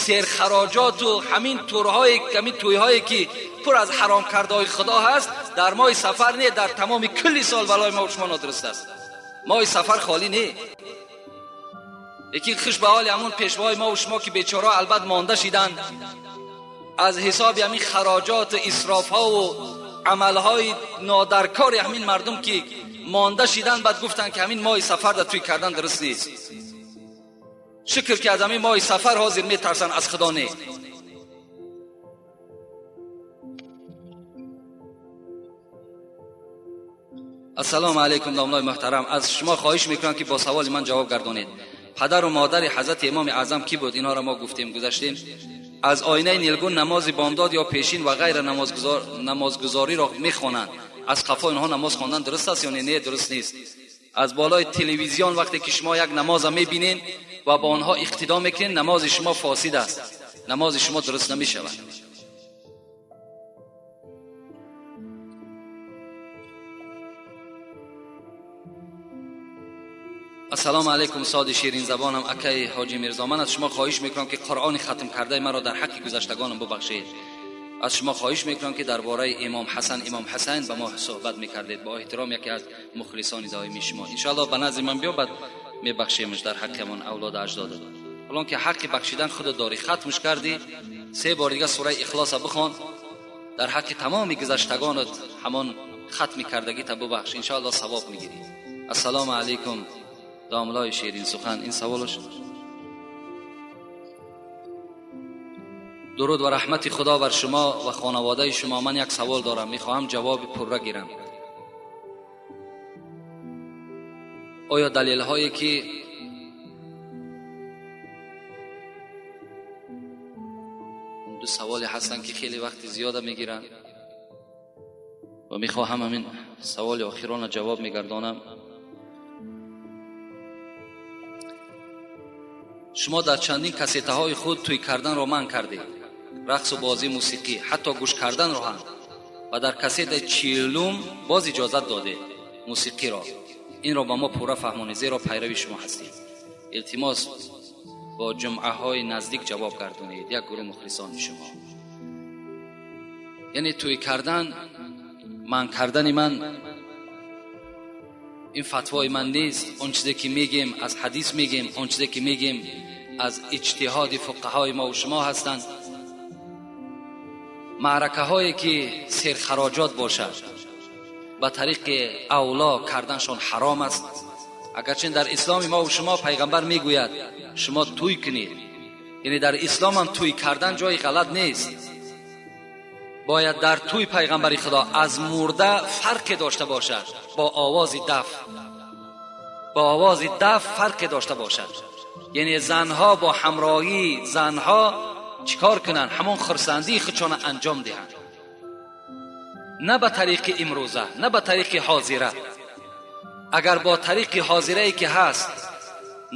S4: серхароҷоту ҳамин турҳои ҳамин тӯйҳое ки пур аз ҳаром кардаҳои худо ҳаст, дар моҳи сафар не, дар тамоми кулли сол балои мо шумо нодуруст аст. Моҳи сафар холӣ не. Лекин хуш ба ҳоли ҳамун пешвои мо ва шумо ки бечора албат монда шиданд аз ҳисоби ҳамин хароҷоту исрофҳову амалҳои нодаркори ҳамин мардум ки монда шидан, баъд гуфтанд ки ҳамин моҳи сафар дар тӯй кардан дуруст нест. Шукр ки аз ҳамин моҳи сафар ҳозир метарсанд, аз худо не. Ассалому алайкум домлаи муҳтарам, аз шумо хоҳиш мекунам ки бо саволи ман ҷавоб гардонед. Падару модари ҳазрати имоми аъзам кӣ буд? Инҳоро мо гуфтем, гузаштем. Аз оинаи нилгун намози бомдод ё пешин ва ғайра намозгузориро мехонанд. Аз қафо инҳо намоз хондан дуруст аст ё не? Не, дуруст нест. Аз болои телевизион вақте ки шумо як намоза мебинед ва ба онҳо иқтидо мекунед, намози шумо фосид аст, намози шумо дуруст намешавад. Ассалому алайкум устоди ширинзабонам акаи ҳоҷӣ Мирзо. Ман аз шумо хоҳиш мекунам ки Қуръони хатм кардаи маро дар ҳаққи гузаштагонам бубахшед. Аз шумо хоҳиш мекунам ки дар бораи имом Ҳасан, имом Ҳусайн ба мо суҳбат мекардед. Бо эҳтиром яке аз мухлисони доимии шумо. Иншоаллоҳ ба назди ман биё, баъд мебахшемш дар ҳаққи ҳамон авлоду аҷдодат. Ҳолон ки ҳаққи бахшидан худат дорӣ, хатмш кардӣ, се бор дига сураи Ихлоса бихон, дар ҳаққи тамоми гузаштагонат ҳамон хатми кардагита бубахш, иншоаллоҳ савоб мегирӣ. Ассалому алайкум домлои ширин сухан. Ин саволш. Дуруд ва раҳмати Худо бар шумо ва хонаводаи шумо. Ман як савол дорам, мехоҳам ҷавоби пурра гирам. Оё далелҳое ки ду саволе ҳастанд ки хеле вақти зиёда мегиранд ва мехоҳам ҳамин саволи охирона ҷавоб мегардонам. Шумо дар чандин кассетаҳои худ тӯй карданро манъ кардед, рақсу бозӣ, мусиқӣ, ҳатто гӯш карданро ҳам, ва дар кассетаи 40 боз иҷозат додед мусиқиро. Инро ба мо пурра фаҳмонед, зеро пайрави шумо ҳастем. Илтимос бо ҷумъаҳои наздик ҷавоб гардонед, як гурӯҳ мухлисони шумо. Яъне тӯй кардан, манъ кардани ман, ин фатвои ман нест. Он чизе ки мегем аз ҳадис мегем, он чизе ки мегем аз иҷтиҳоди фуқаҳои мо ва шумо ҳастанд. Маъракаҳое ки серхароҷот бошад ба тариқи авло карданшон ҳаром аст. Агарчи дар исломи мо ва шумо пайғамбар мегӯяд шумо тӯй кунед, яъне дар ислом ҳам тӯй кардан ҷои ғалат нест. Бояд дар тӯй пайғамбари Худо аз мурда фарқе дошта бошад, бо овози даф, бо овози даф фарқе дошта бошад. Яъне занҳо бо ҳамроҳии занҳо чикор кунанд? Ҳамон хурсандии худшонро анҷом диҳанд, на ба тариқи имрӯза, на ба тариқи ҳозира. Агар бо тариқи ҳозирае ки ҳаст,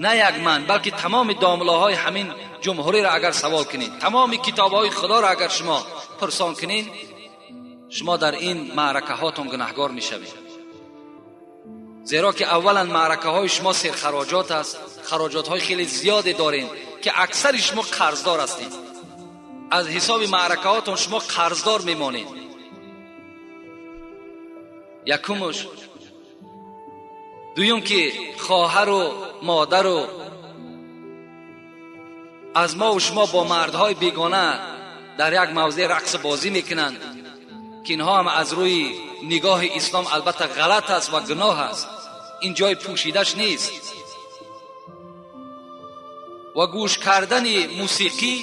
S4: на як ман, балки тамоми домлаҳои ҳамин ҷумҳуриро агар савол кунед, тамоми китобҳои Худоро агар шумо пурсон кунед, шумо дар ин маъракаҳотон гунаҳгор мешавед. Зеро ки аввалан маъракаҳои шумо серхароҷот аст, хароҷотҳои хеле зиёде доред ки аксари шумо қарздор ҳастед. Аз ҳисоби маъракаҳотон шумо қарздор мемонед. Якумш. Дуюм ки хоҳару модару аз мо ва шумо бо мардҳои бегона дар як мавзеъ рақс бозӣ мекунанд ки инҳо ҳам аз рӯи нигоҳи ислом албатта ғалат аст ва гуноҳ аст, ин ҷои пӯшидаш нест. Ва гӯш кардани мусиқӣ,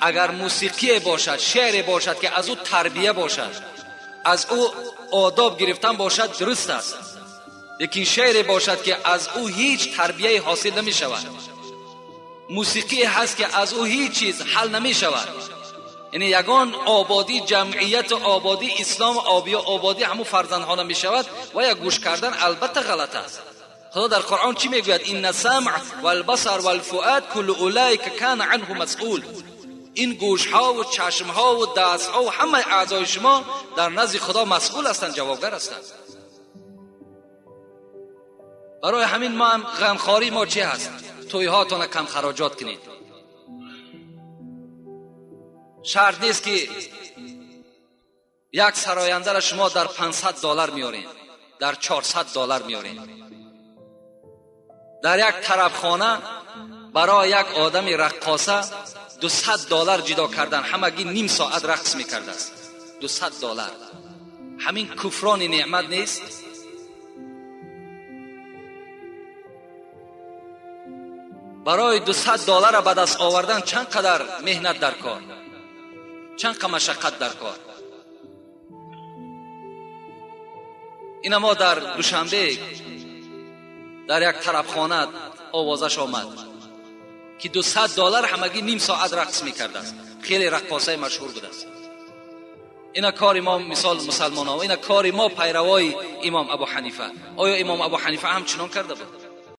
S4: агар мусиқие бошад, шеъре бошад ки аз ӯ тарбия бошад, аз ӯ одоб гирифтан бошад, дуруст аст. Лекин шеъре бошад ки аз ӯ ҳеҷ тарбияе ҳосил намешавад, мусиқие ҳаст ки аз ӯ ҳеҷ чиз ҳал намешавад, яъне ягон ободӣ ҷамъияту ободӣ ислом ободӣ ҳамун фарзандҳо намешавад ва як гӯш кардан албатта ғалат аст. Худо дар Қуръон чӣ мегӯяд? Инна самъ валбасар валфуад куллу улайка кана анҳу масъул. Ин гӯшҳову чашмҳову дастҳову ҳамаи аъзои шумо дар назди Худо масъул ҳастанд, ҷавобгар ҳастанд. Барои ҳамин мо ҳам ғамхории мо чӣ ҳаст? Тӯйҳоятонро кам хароҷот кунед. Шарт нест ки як сарояндаро шумо дар $500 меоред, дар $400 меоред. Дар як тарабхона барои як одами раққоса $200 ҷудо кардан, ҳамагӣ ним соат рақс мекардааст. $200. Ҳамин куфрони неъмат нест? Барои $200 ба даст овардан чанд қадар меҳнат дар кор, чанд қа машаққат дар кор. Ина мо дар Душанбе дар як тарабхона овозаш омад ки $200 ҳамагӣ ним соат рақс мекардааст. Хеле раққосаи машҳур будааст. Ина кори мо мисол мусалмонҳо, ина кори мо пайравои имом Абу Ҳанифа. Оё имом Абу Ҳанифа ҳам чунон карда буд?